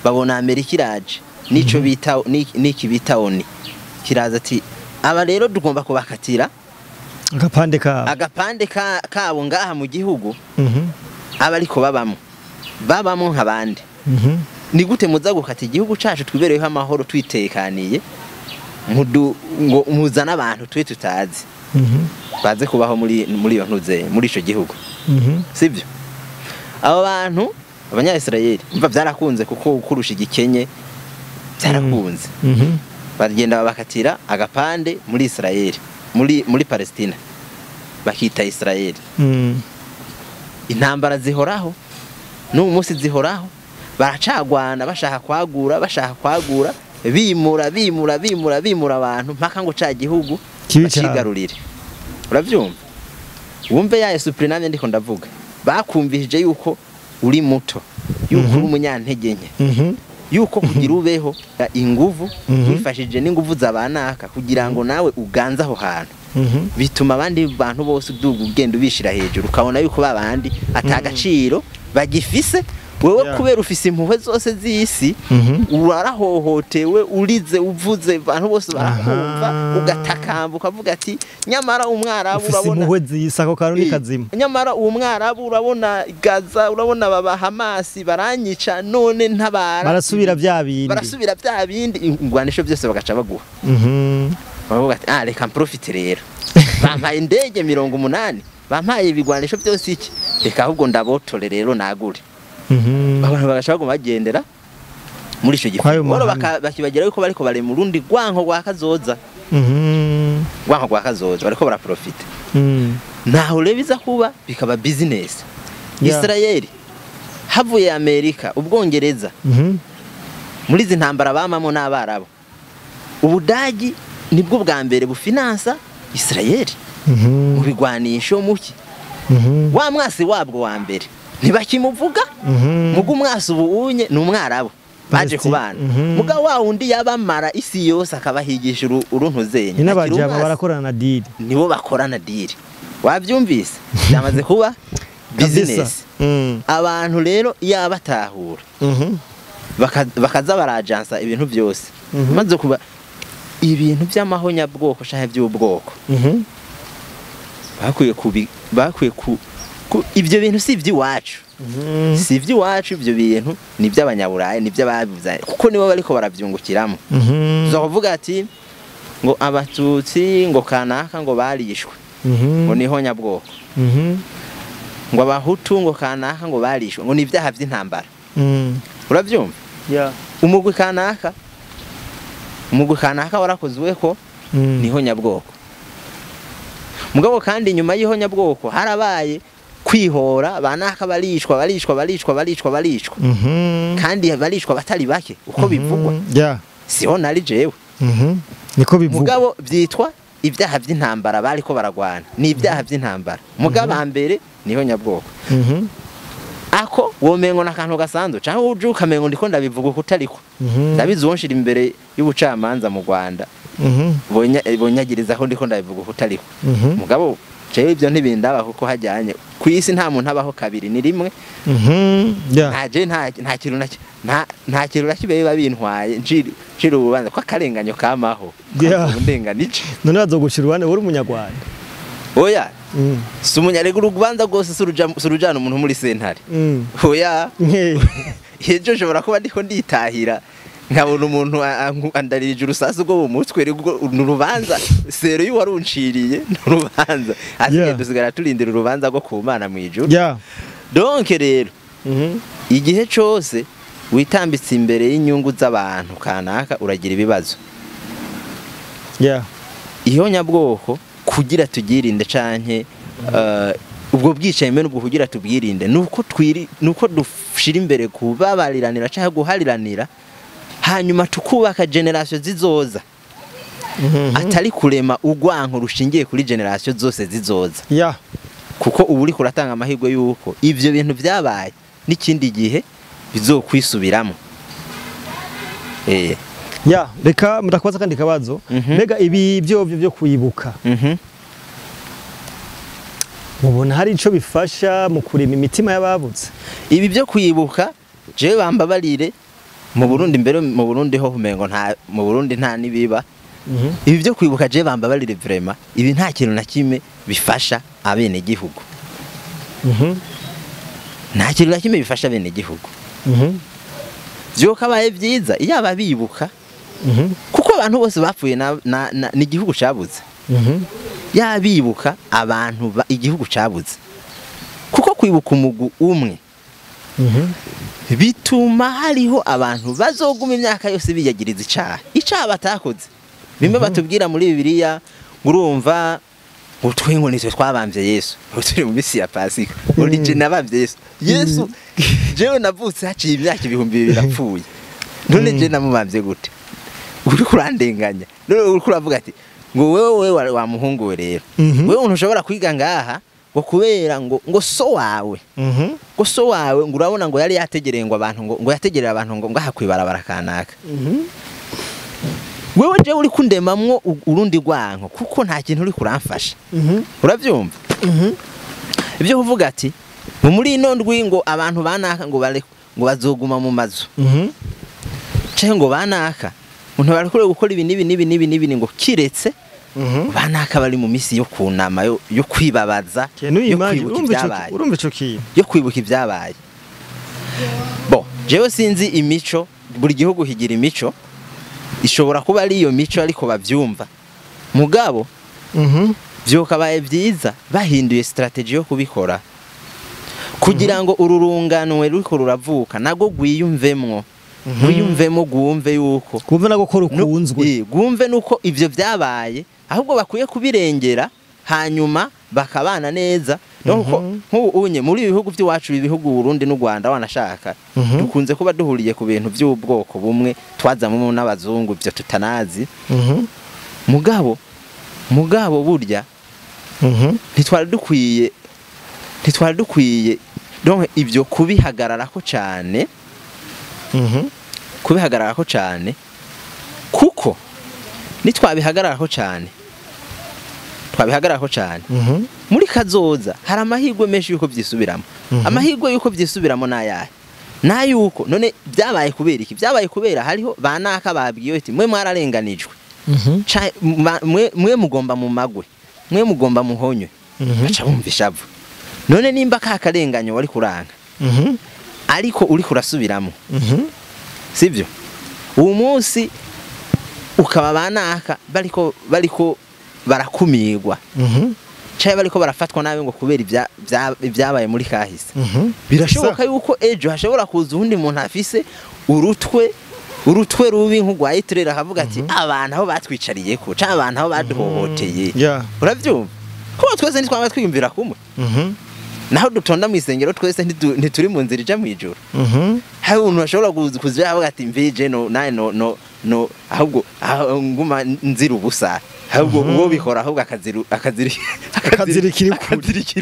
babona Amerika iraje nico bita niki bita ONU kiraza ati aba rero tugomba kubakatira agapande kabo, agapande kabo ngaha mu gihugu, aba ariko babamo nk'abandi. Ni gute muza gukata igihugu cacu twibereyeho amahoro twitekaniye, ngo muzana abantu twe tutazi baze kubaho muri iyo ntuze muri ico gihugu, sibyo? Abo bantu abanya Israel umva byarakunze kuko kurusha igikenye byarakunze, bagenda babakatira agapande muri Israel, muri Palestina bakita Israel. Intambara zihoraho n'ubu munsi zihoraho, baracagwana bashaka kwagura, bimura bimura bimura bimura abantu mpaka ngo ca gihugu bacigarurire. Uravyumva? Wumve ya Yesu namye ndiko ndavuga, bakumvishije yuko uri muto, yuko uri umunyantege nke, yuko kugira ubeho inguvu wifashije n'inguvu zabanaka kugira ngo nawe uganze aho hantu, bituma abandi bantu bose uduga ugenda ubishira hejuru, ukabona yuko babandi atagaciro bagifise. Wewe kubera ufise impuhwe zose z'isi, warahohotewe, urize, uvuze, abantu bose barakumva, ugatakamba ukavuga ati nyamara umwarabu urabona impuhwe z'isi ako kantu ni kazima, nyamara umwarabu urabona Gaza, urabona baba Hamasi baranyica, none ntabara, barasubira bya bindi, barasubira bya bindi, ingwanisho byose bagaca baguha. Bavuga ati ah reka profite rero, bampaye indege 80, bampaye ibigwanisho byose iki, reka ahubwo ndabotore rero nagure. Abantu bagashaka bagendera muri ico gifu bakibagira yuko bariko bare mu rundi rwanko rwa kazoza, rwanko rwa kazoza bariko baraprofita. Naho rero biza kuba bikaba business. Israel havuye Amerika, Ubwongereza, muri izi ntambara bamamo n'Abarabo, Ubudagi nibwo bwa mbere bufinansa Israel mu bigwanisho muki wa mwasi wabwo wa mbere Ntibakimuvuga. Muga umwasi ubu unye ni umwarabu baje kubana. Muga wa wundi yabamara isi yose akabahigisha uruntuzenye. Ni n'abajama barakorana na deal. Nibo bakorana deal. Wavyumvise? Byamaze kuba business. Abantu rero yabatahura. Bakaza barajansa ibintu byose. Maze kuba ibintu by'amahonyabwoko canke by'ubwoko. Bakwiye ku ibyo bintu si iby'iwacu. Si iby'iwacu, ibyo bintu ni iby'abanyaburayi, ni iby'ababivuze kuko nibo bariko barabyungukiramo. Uzovuga ati ngo abatutsi ngo kanaka ngo barishwe. Ngo niho nyabwoko. Ngo abahutu ngo kanaka ngo barishwe, ngo ni ibyaha by'intambara. Urabyumva? Yeah. Umugwi kanaka warakozwe ko niho nyabwoko. Mugabo kandi nyuma y'iho nyabwoko harabaye kwihora, banaka barishwa. Kandi barishwa batari bake uko bivugwa. Yeah. Siho nari jewe. Niko bivugwa. Mugabo byitwa ibyaha by'intambara bariko baragwana. Ni ibyaha by'intambara. Mugabo mbere niho nyabwoko. Ako womengo nakantu gasanzwe canke uje ukamengo ndiko ndabivuga kutariko. Ndabizi wonshira imbere y'ubucamanza mu Rwanda. Bonyagiriza ko ndiko ndabivuga kutariko. Mugabo jewe ibyo ntibindaba kuko hajyanye ku isi nta muntu abaho kabiri ni rimwe. Nta je nta kintu nta kintu nakibeye babintwaye njira urubanza ko akarenganyo kamaho. Ndenganije. None bazogushira urubanza uri umunyarwanda. Oya. Si umunyarega urubanza rwose surujana umuntu muri sentare. Oya. Ejo nshobora kuba ndiko nditahira nkabona umuntu andaririje urusasu rwo mu mutwe, n'urubanza sero y'uwarunciriye n'urubanza. Asigaye dusigara turindira urubanza rwo ku Mana mu ijuru. Donc rero igihe cose witambitse imbere y'inyungu z'abantu kanaka uragira ibibazo. Iyo nyabwoko kugira tugirinde canke ubwo bwicaye mbere ubwo kugira tubwirinde nuko dushira imbere kubabariranira canke guhariranira, hanyuma tukubaka generation zizoza. Atari kurema urwanko rushingiye kuri generation zose zizoza. Kuko ubu uri kuratanga amahirwe yuko ivyo bintu byabaye n'ikindi gihe bizokwisubiramo. Reka mudakwaza kandi kabazo. Mbega ibi byo kwibuka. Mubona hari ico bifasha mu kurema imitima y'ababutse? Ibi byo kwibuka jewe bambabarire mu Burundi, mbere mu Burundi ho humengo nta mu Burundi nta nibiba. Ibi byo kwibuka jewe bambabarire vraiment ibi nta kintu na kimwe bifasha abene gihugu. Nta kintu na kimwe bifasha abene gihugu. Byo kabaye byiza iyo ababibuka. Kuko abantu bose bapfuye na ni igihugu cabuze. Yabibuka abantu igihugu cabuze. Kuko kwibuka umugu umwe bituma hariho abantu bazoguma imyaka yose biyagiriza icaha. Icaha batakoze. Bimwe batubwira muri Bibiliya ngurumva ngo twe ngo nitwe twabamvye Yesu. Turi mu misi ya Pasika. Uri je nabamvye Yesu. Yesu jewe navutse haciye imyaka 2000 apfuye. None je namubamvye gute? Uri kurandenganya. None uri kuravuga ati ngo wewe wa muhungu we rero. Wewe umuntu ushobora kwiga ngaha ngo kubera ngo so wawe. Ngo so wawe ngo urabona ngo yari yategereye ngo abantu ngo yategereye abantu ngo ngaha kwibarabara kanaka. Wewe je uri kundemamwo urundi rwanko kuko nta kintu uri kuramfasha. Uravyumva? Ibyo kuvuga ati muri ino ndwi ngo abantu banaka ngo bare ngo bazoguma mu mazu. Canke ngo banaka umuntu barakure gukora ibi nibi nibi nibi nibi ngo kiretse banaka bari mu misi yo kunama yo kwibabaza yo kwibuka ibyabaye. Urumva ico kintu yo kwibuka ibyabaye. Bon, jewe sinzi imico, buri gihugu higira imico ishobora kuba ari iyo mico ariko bavyumva. Mugabo byo kabaye byiza bahinduye strategy yo kubikora kugira ngo ururunganwe ruriko ruravuka nago gwiyumvemwo. Gwiyumvemo gwumve yuko kumve nago ko rukunzwe, gwumve nuko ivyo byabaye ahubwo bakwiye kubirengera hanyuma bakabana neza. Nuko nk'ubu unye muri ibihugu by'iwacu ibihugu Burundi n'u Rwanda wanashaka dukunze kuba duhuriye ku bintu by'ubwoko bumwe twazamwe n'abazungu byo tutanazi. Mugabo burya ntitwari dukwiye Donc ibyo kubihagararako cyane, kubihagararako cyane, kuko nitwabihagararako cyane, twabihagararako cyane, muri kazoza hari amahirwe menshi yuko byisubiramo. Amahirwe yuko byisubiramo nayahe? Nayuko none byabaye kubera iki? Byabaye kubera hariho banaka babwiye ati mwe mwararenganijwe, mwe mugomba mu magwe, mwe mugomba muhonywe, baca bumva ishavu. None nimba ka karenganyo wari kuranga, ariko uri kurasubiramo, sibyo? Uwo munsi ukaba banaka bariko barakumirwa, cyaye bariko barafatwa nabi ngo kubera ibyabaye muri kahise. Birashoboka yuko ejo hashobora kuza undi muntu afise urutwe rubi nk'urwa Hitler, akavuga ati abantu aho batwicariye ko, canke abantu aho baduhohoteye. Uravyumva? Kuko twese ntitwaba twiyumvira kumwe. Naho dutonda mu isengero twese ntituri mu nzira ija mw'ijuru. Hari umuntu ashobora kuza avuga ati mvije no naye no no no, ahubwo nguma nzira ubusa, ahubwo uwo bikora ahubwo akazirikira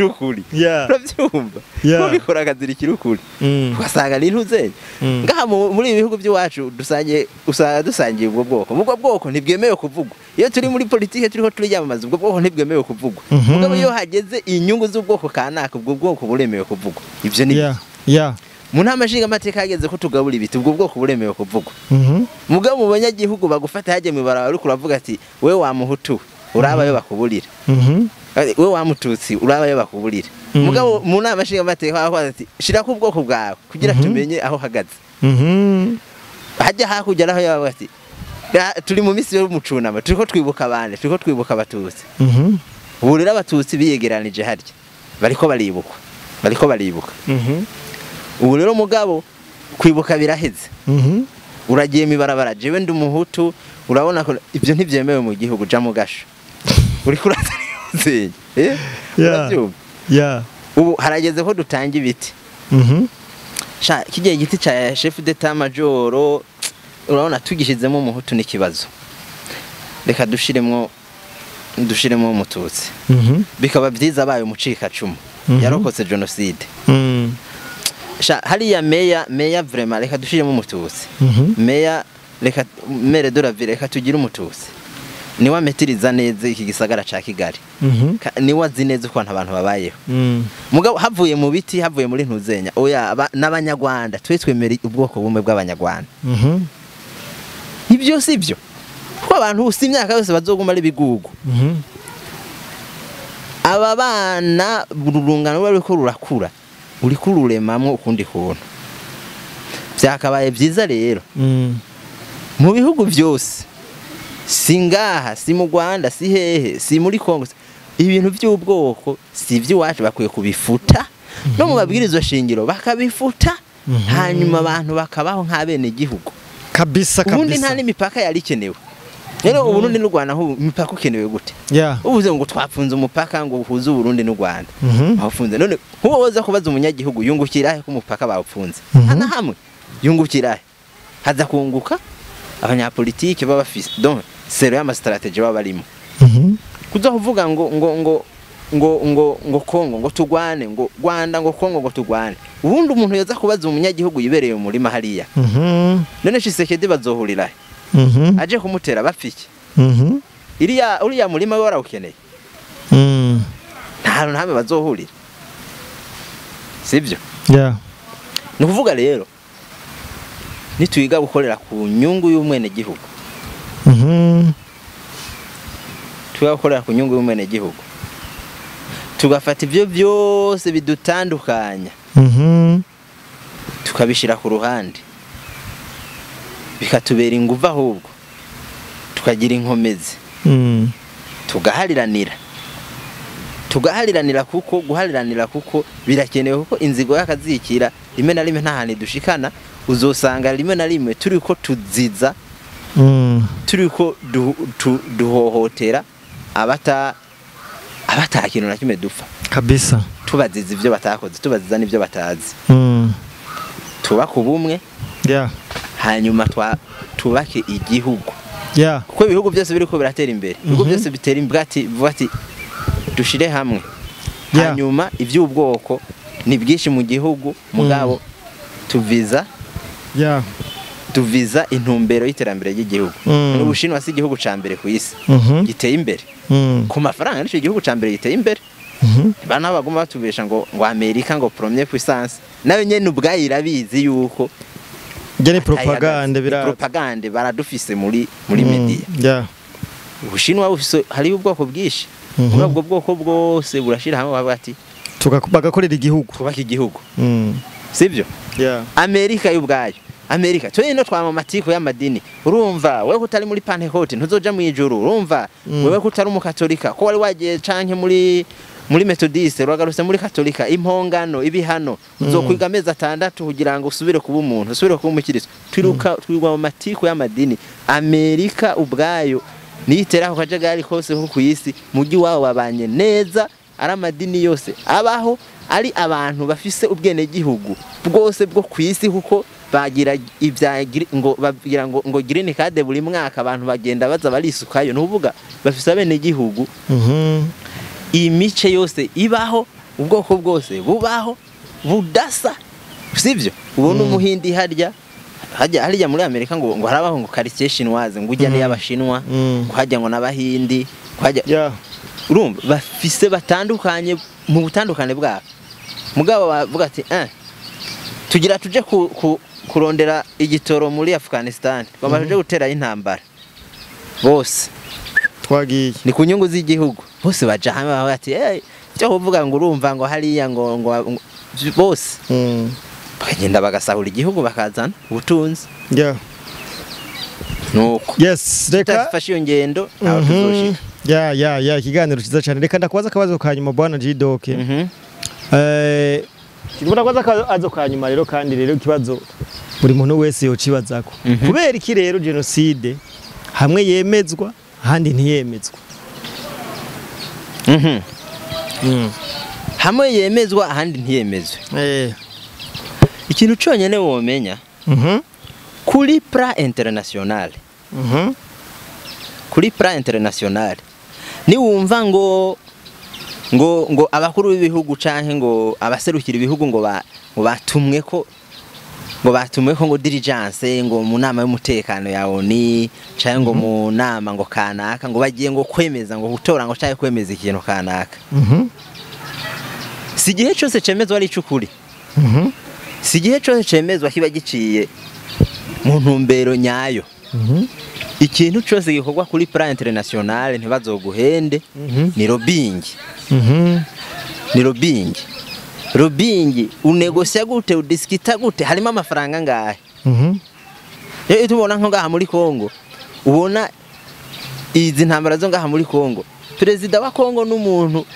ukuri. Uravyumva? Uwo bikora akazirikira ukuri, ugasanga ni ntuze ngaha muri ibi bihugu by'iwacu dusangiye, usanga dusangiye ubwo bwoko. Ubwo bwoko ntibwemewe kuvugwa. Iyo turi muri politike turiko turiyamamaza, ubwo bwoko ntibwemewe kuvugwa. Mugabo iyo hageze inyungu z'ubwoko kanaka, ubwo bwoko buremewe kuvugwa. Ivyo ni mu nama nshingamateka hageze ko tugabura ibiti, ubwo bwoko buremewe kuvugwa. Mugabo mu banyagihugu bagufata haje mw'ibarabara uriko uravuga ati wewe wa muhutu urabayo bakuburira, wewe wa mututsi urabayo bakuburira. Mugabo mu nama nshingamateka bavuga ati shirako ubwoko bwawe kugira tumenye aho hagaze. Hajya hakurya naho yabavuga ati turi mu misi yo mucunama, turiko twibuka abandi, turiko twibuka abatutsi. Ubu rero abatutsi biyegeranije harya bariko baribukwa, bariko baribuka. Ubu rero mugabo kwibuka biraheze. Uragiye mibarabara, jewe ndi umuhutu, urabona ko ibyo ntibyemewe mu gihugu, ja mu gasho. Uri kurazeye. Ubu harageze ko dutanga ibiti. Sha kigiye igiti ca chef d'état major, urabona tugishizemo umuhutu n'ikibazo. Reka dushiremwo umututsi. Bikaba byiza abaye umucika cumu. Yarokotse genocide. Sha hariya meya vraiment reka dushiremo umututsi. Meya reka maire de la ville reka tugire umututsi. Niwe ametiriza neza iki gisagara ca Kigali. Niwe azi neza uko abantu babayeho. Mugabo havuye mu biti, havuye muri ntuzenya. Oya n'abanyarwanda twe twemera ubwoko bumwe bw'abanyarwanda. Ibyo sivyo. Kuko abantu si imyaka yose bazoguma ari bigugu. Aba bana urungano ruriko rurakura, uriko ururemamwo ukundi kuntu. Byakabaye byiza rero mu bihugu byose, si ngaha, si mu Rwanda, si hehe, si muri Kongo, ibintu by'ubwoko si iby'iwacu, bakwiye kubifuta no mu babwirizwa shingiro bakabifuta, hanyuma abantu bakabaho nk'abene gihugu kabisa kabisa. Ubundi nta n'imipaka yari ikenewe. Rero Uburundi n'u Rwanda aho imipaka ukenewe gute? Ubuze ngo twapfunze umupaka ngo uhuze Uburundi n'u Rwanda. Bawufunze. None nkuwo woza kubaza umunyagihugu yungukira he ko umupaka bawupfunze? Hana hamwe yungukira he? Haza kunguka abanyapolitike baba bafise donc sero y'ama strategy baba barimo. Kuza kuvuga ngo ngo ngo ngo ngo ngo Kongo ngo tugwane, ngo Rwanda ngo Kongo ngo tugwane. Ubundi umuntu yoza kubaza umunyagihugu yibereye mu murima hariya. None Tshisekedi bazohurira he? Aje kumutera bafiki. Iriya uriya murima we warawukeneye. Nta hantu hamwe bazohurira. Sibyo? Ni ukuvuga rero nitwiga gukorera ku nyungu y'umwene gihugu. Twiga gukorera ku nyungu y'umwene gihugu. Tugafata ibyo byose bidutandukanya. Tukabishira ku ruhande. Bikatubera inguvu ahubwo tukagira inkomezi. Tugahariranira. Tugahariranira kuko guhariranira kuko birakenewe, kuko inzigo y'akazikira rimwe na rimwe nta hantu dushikana, uzosanga rimwe na rimwe turiko tuziza, turiko duhohotera abata kintu na kimwe dupfa kabisa, tubaziza ivyo batakoze, tubaziza n'ivyo batazi. Tubaka ubumwe, hanyuma tubake igihugu. Kuko ibihugu byose biriko biratera imbere, ibihugu byose bitera imbere ati vuga ati dushire hamwe, hanyuma ivy'ubwoko ni bwinshi mu gihugu, mugabo tuviza tuviza intumbero y'iterambere ry'igihugu. N'Ubushinwa si igihugu ca mbere ku isi giteye imbere ku mafaranga, nico igihugu ca mbere giteye imbere. Bana baguma batubesha ngo Amerika ngo premier puissance, nayo nyene ubwayo irabizi yuko Gene propagande, bira propagande baradufise muri media. Ubushinwa bufise hari ubwoko bwinshi, muri ubwo bwoko bwose burashira hamwe bavuga ati bagakorera igihugu, kubaka igihugu. Sivyo? Amerika y'ubwayo, Amerika twe no twama matiko y'amadini. Urumva wewe kutari muri Pentecote ntuzoja mu ijuru, urumva wewe kutari umukatolika ko wari wagiye canke muri Methodiste uragarutse muri Katolika, impongano ibihano uzokwiga amezi 6 kugira ngo usubire kuba umuntu, usubire kuba umukiristo. Twiruka twigwa mu matiko y'amadini. Amerika ubwayo niyiteraho kajagari kose ko kwisi, mugi wabo babanye neza, ari amadini yose abaho, ari abantu bafise ubwene gihugu bwose bwo kwisi, kuko bagira ibya ngo bagira ngo green card buri mwaka abantu bagenda baza barisukayo, nuvuga bafise abene gihugu. Imice yose ibaho, ubwoko bwose bubaho budasa, sivyo? Ubona umuhindi harya harya muri Amerika ngo harabaho ngo quartier chinoise, ngo ujya n'abashinwa, ngo hajya ngo n'abahindi, ngo hajya urumva bafise batandukanye mu butandukane bwabo. Mugabo bavuga ati tugira tuje kurondera igitoro muri Afghanistan, bagomba tuje gutera intambara bose twagiye ni ku nyungu z'igihugu, bose baja hamwe bavuga ati cyo kuvuga ngo urumva ngo hariya ngo bose bakagenda bagasahura igihugu bakazana ubutunzi. Nuko yes, reka tufashe iyo ngendo aho tuzoshika. Ya ikiganiro cyiza cyane. Reka ndakubaza akabazo ka nyuma bwana G-Doc. Ndikubaza akabazo ka nyuma rero, kandi rero ikibazo buri muntu wese yocibazako. Kubera iki rero genocide hamwe yemezwa handi ntiyemezwa? Hamwe yemezwa ahandi ntiyemezwe. Ikintu cyonyene womenya kuri plan international. Kuri plan international ni wumva ngo abakuru b'ibihugu canke ngo abaserukira ibihugu ngo batumwe ko ngo diligence ngo mu nama y'umutekano ya ONU canke ngo mu nama ngo kanaka ngo bagiye ngo kwemeza ngo gutora ngo canke kwemeza ikintu kanaka. Si gihe cyose cemezwa ari cukuri. Si gihe cyose cemezwa kiba giciye mu ntumbero nyayo. Ikintu cyose gikorwa kuri plan international ntibazoguhende, ni lobbying. Ni lobbying. Lobbying unegosia gute, udiskita gute, harimo amafaranga ngahe? Rero tubona nko ngaha muri Kongo, ubona izi ntambara zo ngaha muri Kongo, perezida wa Kongo n'umuntu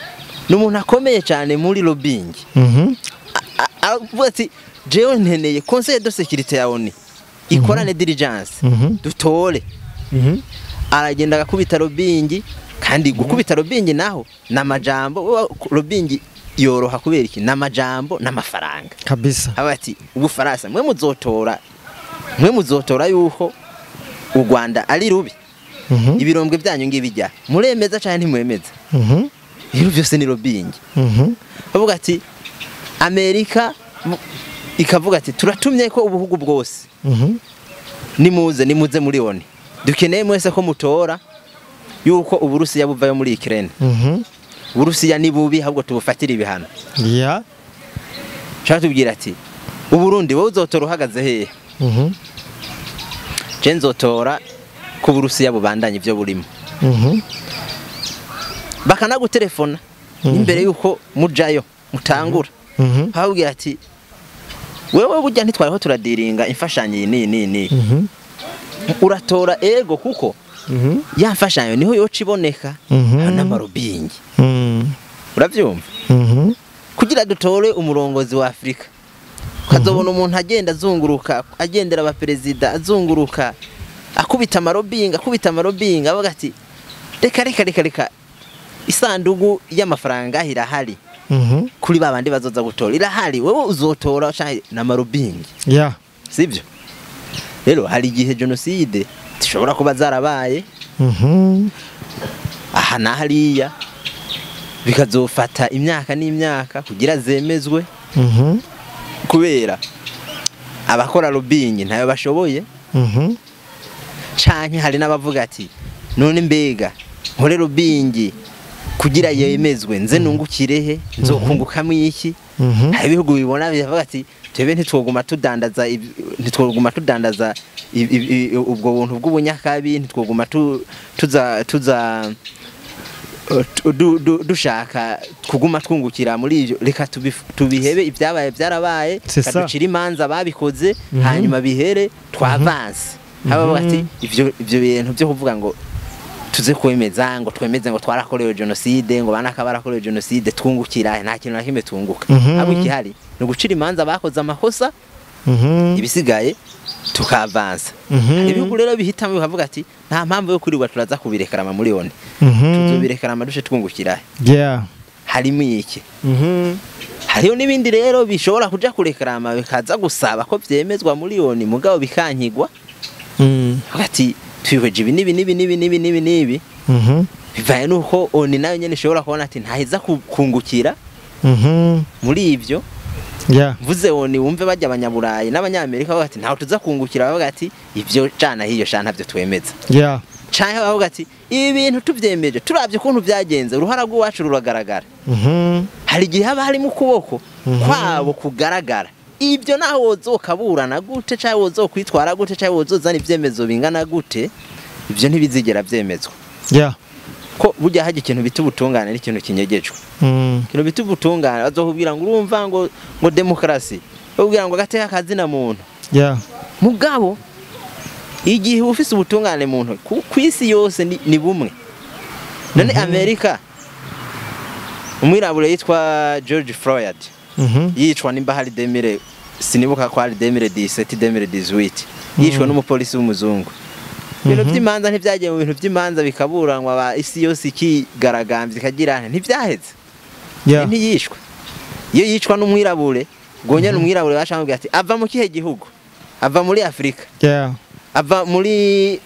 akomeye cyane muri lobbying. Avuga ati jewe nteneye conseil de sécurité ya ONU ikorane diligence dutore. Aragenda agakubita lobbying, kandi gukubita lobbying naho namajambo, lobbying yoroha kubera iki? Namajambo n'amafaranga kabisa. Abati ubufaransa mwe muzotora yuko u Rwanda ari rubi, ibirombwe byanyu ngibijya muremeza cyane ntimwemeza. Ibyo byose ni lobbying. Bavuga ati Amerika ikavuga ati turatumye ko ubuhugu bwose nimuze muri ONU, dukeneye mwese ko mutora yuko Uburusiya buvayo muri Ukraine. Uburusiya ni bubi ahubwo tubufatira ibihano. Shaka tubwira ati Uburundi wowe uzotora uhagaze hehe? Je nzotora ko Uburusiya bubandanye ibyo burimo. Bakanagutelefona imbere yuko mujayo mutangura. Habwira ati wewe burya ntitwariho turadiringa imfashanyo iyi ni uratora ego kuko ya mfashanyo niho yoca iboneka n'amarobingi. Uravyumva? Kugira dutore umurongozi wa Afrika, ukazobona umuntu agenda azunguruka, agendera abaperezida azunguruka, akubita amarobinga avuga ati reka reka reka reka, isandugu y'amafaranga irahari kuri babandi bazoza gutora, irahari, wewe uzotora n'amarobingi. Sivyo? Rero hari igihe genocide zishobora kuba zarabaye aha na hariya, bikazofata imyaka n'imyaka kugira zemezwe. Kubera abakora lobbying ntayo bashoboye. Canke hari n'abavuga ati none mbega nkore lobbying kugira yemezwe nze nungukirehe, nzokungukamwe iki? Hari ibihugu bibona bivuga ati twebe ntitwoguma tudandaza ubwo buntu bw'ubunyakabi, ntitwoguma tuza dushaka kuguma twungukira muri ivyo, reka tubihebe ibyabaye byarabaye, kaducira imanza babikoze hanyuma bihere twavanse. Haba bati ivyo bintu byo kuvuga ngo tuze kwemeza ngo twemeze ngo twarakorewe genocide, ngo banaka barakorewe genocide, twungukira nta kintu na kimwe twunguka. Abo ikihari ni gucira imanza bakoze amakosa, ibisigaye tukavansa. Ibihugu rero bihitamo bikavuga ati nta mpamvu yo kurirwa turaza kubirekarama muri ONU, tuzobirekarama dushe twungukira. Harimo iki? Hariho n'ibindi rero bishobora kuja kurekarama bikaza gusaba ko vyemezwa muri ONU, mugabo bikankigwa. Ati twihweje ibi nibi nibi nibi nibi nibi nibi, bivaye nuko ONU nayo nyene ishobora kubona ati ntaheza kungukira muri ivyo. Mvuze ONU wumve bajya abanyaburayi n'abanyamerika bavuga ati ntaho tuza kungukira, bavuga ati ivyo cana hiyo shana ntavyo twemeza. Canke bavuga ati ibi bintu tuvyemeje turavye ukuntu vyagenze, uruhara rw'iwacu ruragaragara. Hari igihe haba harimo ukuboko kwabo kugaragara. Ibyo naho wozokaburana gute canke wozokwitwara gute canke wozozana ivyemezo bingana gute, ivyo ntibizigera vyemezwa. Ko burya haje ikintu bita ubutungane n'ikintu kinyegejwe. Ikintu bita ubutungane bazokubwira ngo urumva ngo demokrasi, bakubwira ngo agateka kazina muntu. Mugabo igihe ufise ubutungane muntu kwisi yose ni bumwe. None Amerika umwirabure yitwa George Floyd yicwa nimba hari 2000, sinibuka ko hari 2017 2018, yicwa n'umupolisi w'umuzungu. Ibintu by'imanza ntivyagiye mu bintu by'imanza bikaburanwa ba isi yose ikigaragambye ikagira ntivyaheze. Ntiyishwe. Iyo yicwa n'umwirabure, gonya n'umwirabure bashambwiye ati ava mu kihe gihugu? Ava muri Afrika. Ava muri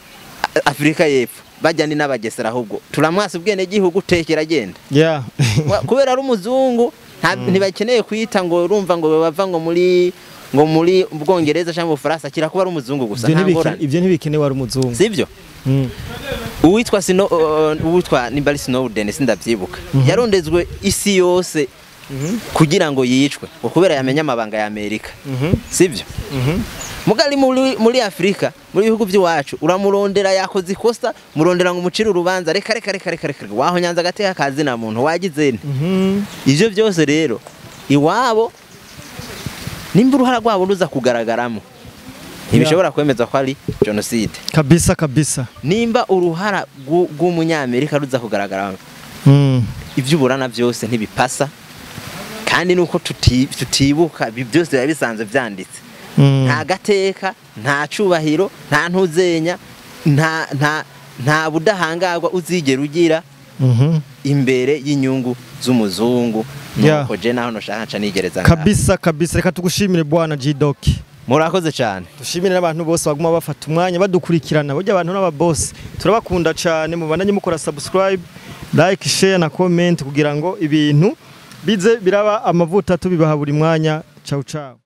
Afrika y'Epfo. Bajya ni n'abagesera ahubwo. Turamwasa ubwene gihugu tekera agenda. Kubera ari umuzungu ntibakeneye kwita ngo urumva ngo bava ngo muri Bwongereza cyangwa mu Bufaransa, kira kuba ari umuzungu gusa nta ngorane. Ivyo ntibikenewe ari umuzungu. Sivyo? Uwitwa uwitwa Nimbali Snowden sindavyibuka. Yarondezwe isi yose kugira ngo yicwe, kubera yamenye amabanga ya Amerika. Sivyo? Mugali muri Afrika, muri bihugu by'iwacu, uramurondera yakoze ikosa, murondera ngo umucire urubanza, reka reka reka reka reka waho nyanza gateka kazi na muntu wagize nte. Ivyo byose rero iwabo nimba uruhara rwabo ruza kugaragaramo, ntibishobora kwemeza ko ari genocide. Kabisa kabisa. Nimba uruhara rw'umunyamerika ruza kugaragaramo, ivyo uburana byose ntibipasa, kandi nuko tutibuka byose biba bisanzwe vyanditse. Nta gateka, nta cubahiro, nta ntuzenya, nta budahangarwa uzigera ugira imbere y'inyungu z'umuzungu. Nuko je naho noshaka nca nigereza. Kabisa kabisa, reka tugushimire bwana G-Doc. Murakoze cyane. Dushimire n'abantu bose baguma bafata umwanya badukurikirana, burya abantu n'aba boss turabakunda cyane. Mubandanye mukora subscribe, like, share na comment kugira ngo ibintu bize biraba amavuta tubibaha buri mwanya. Ciao ciao.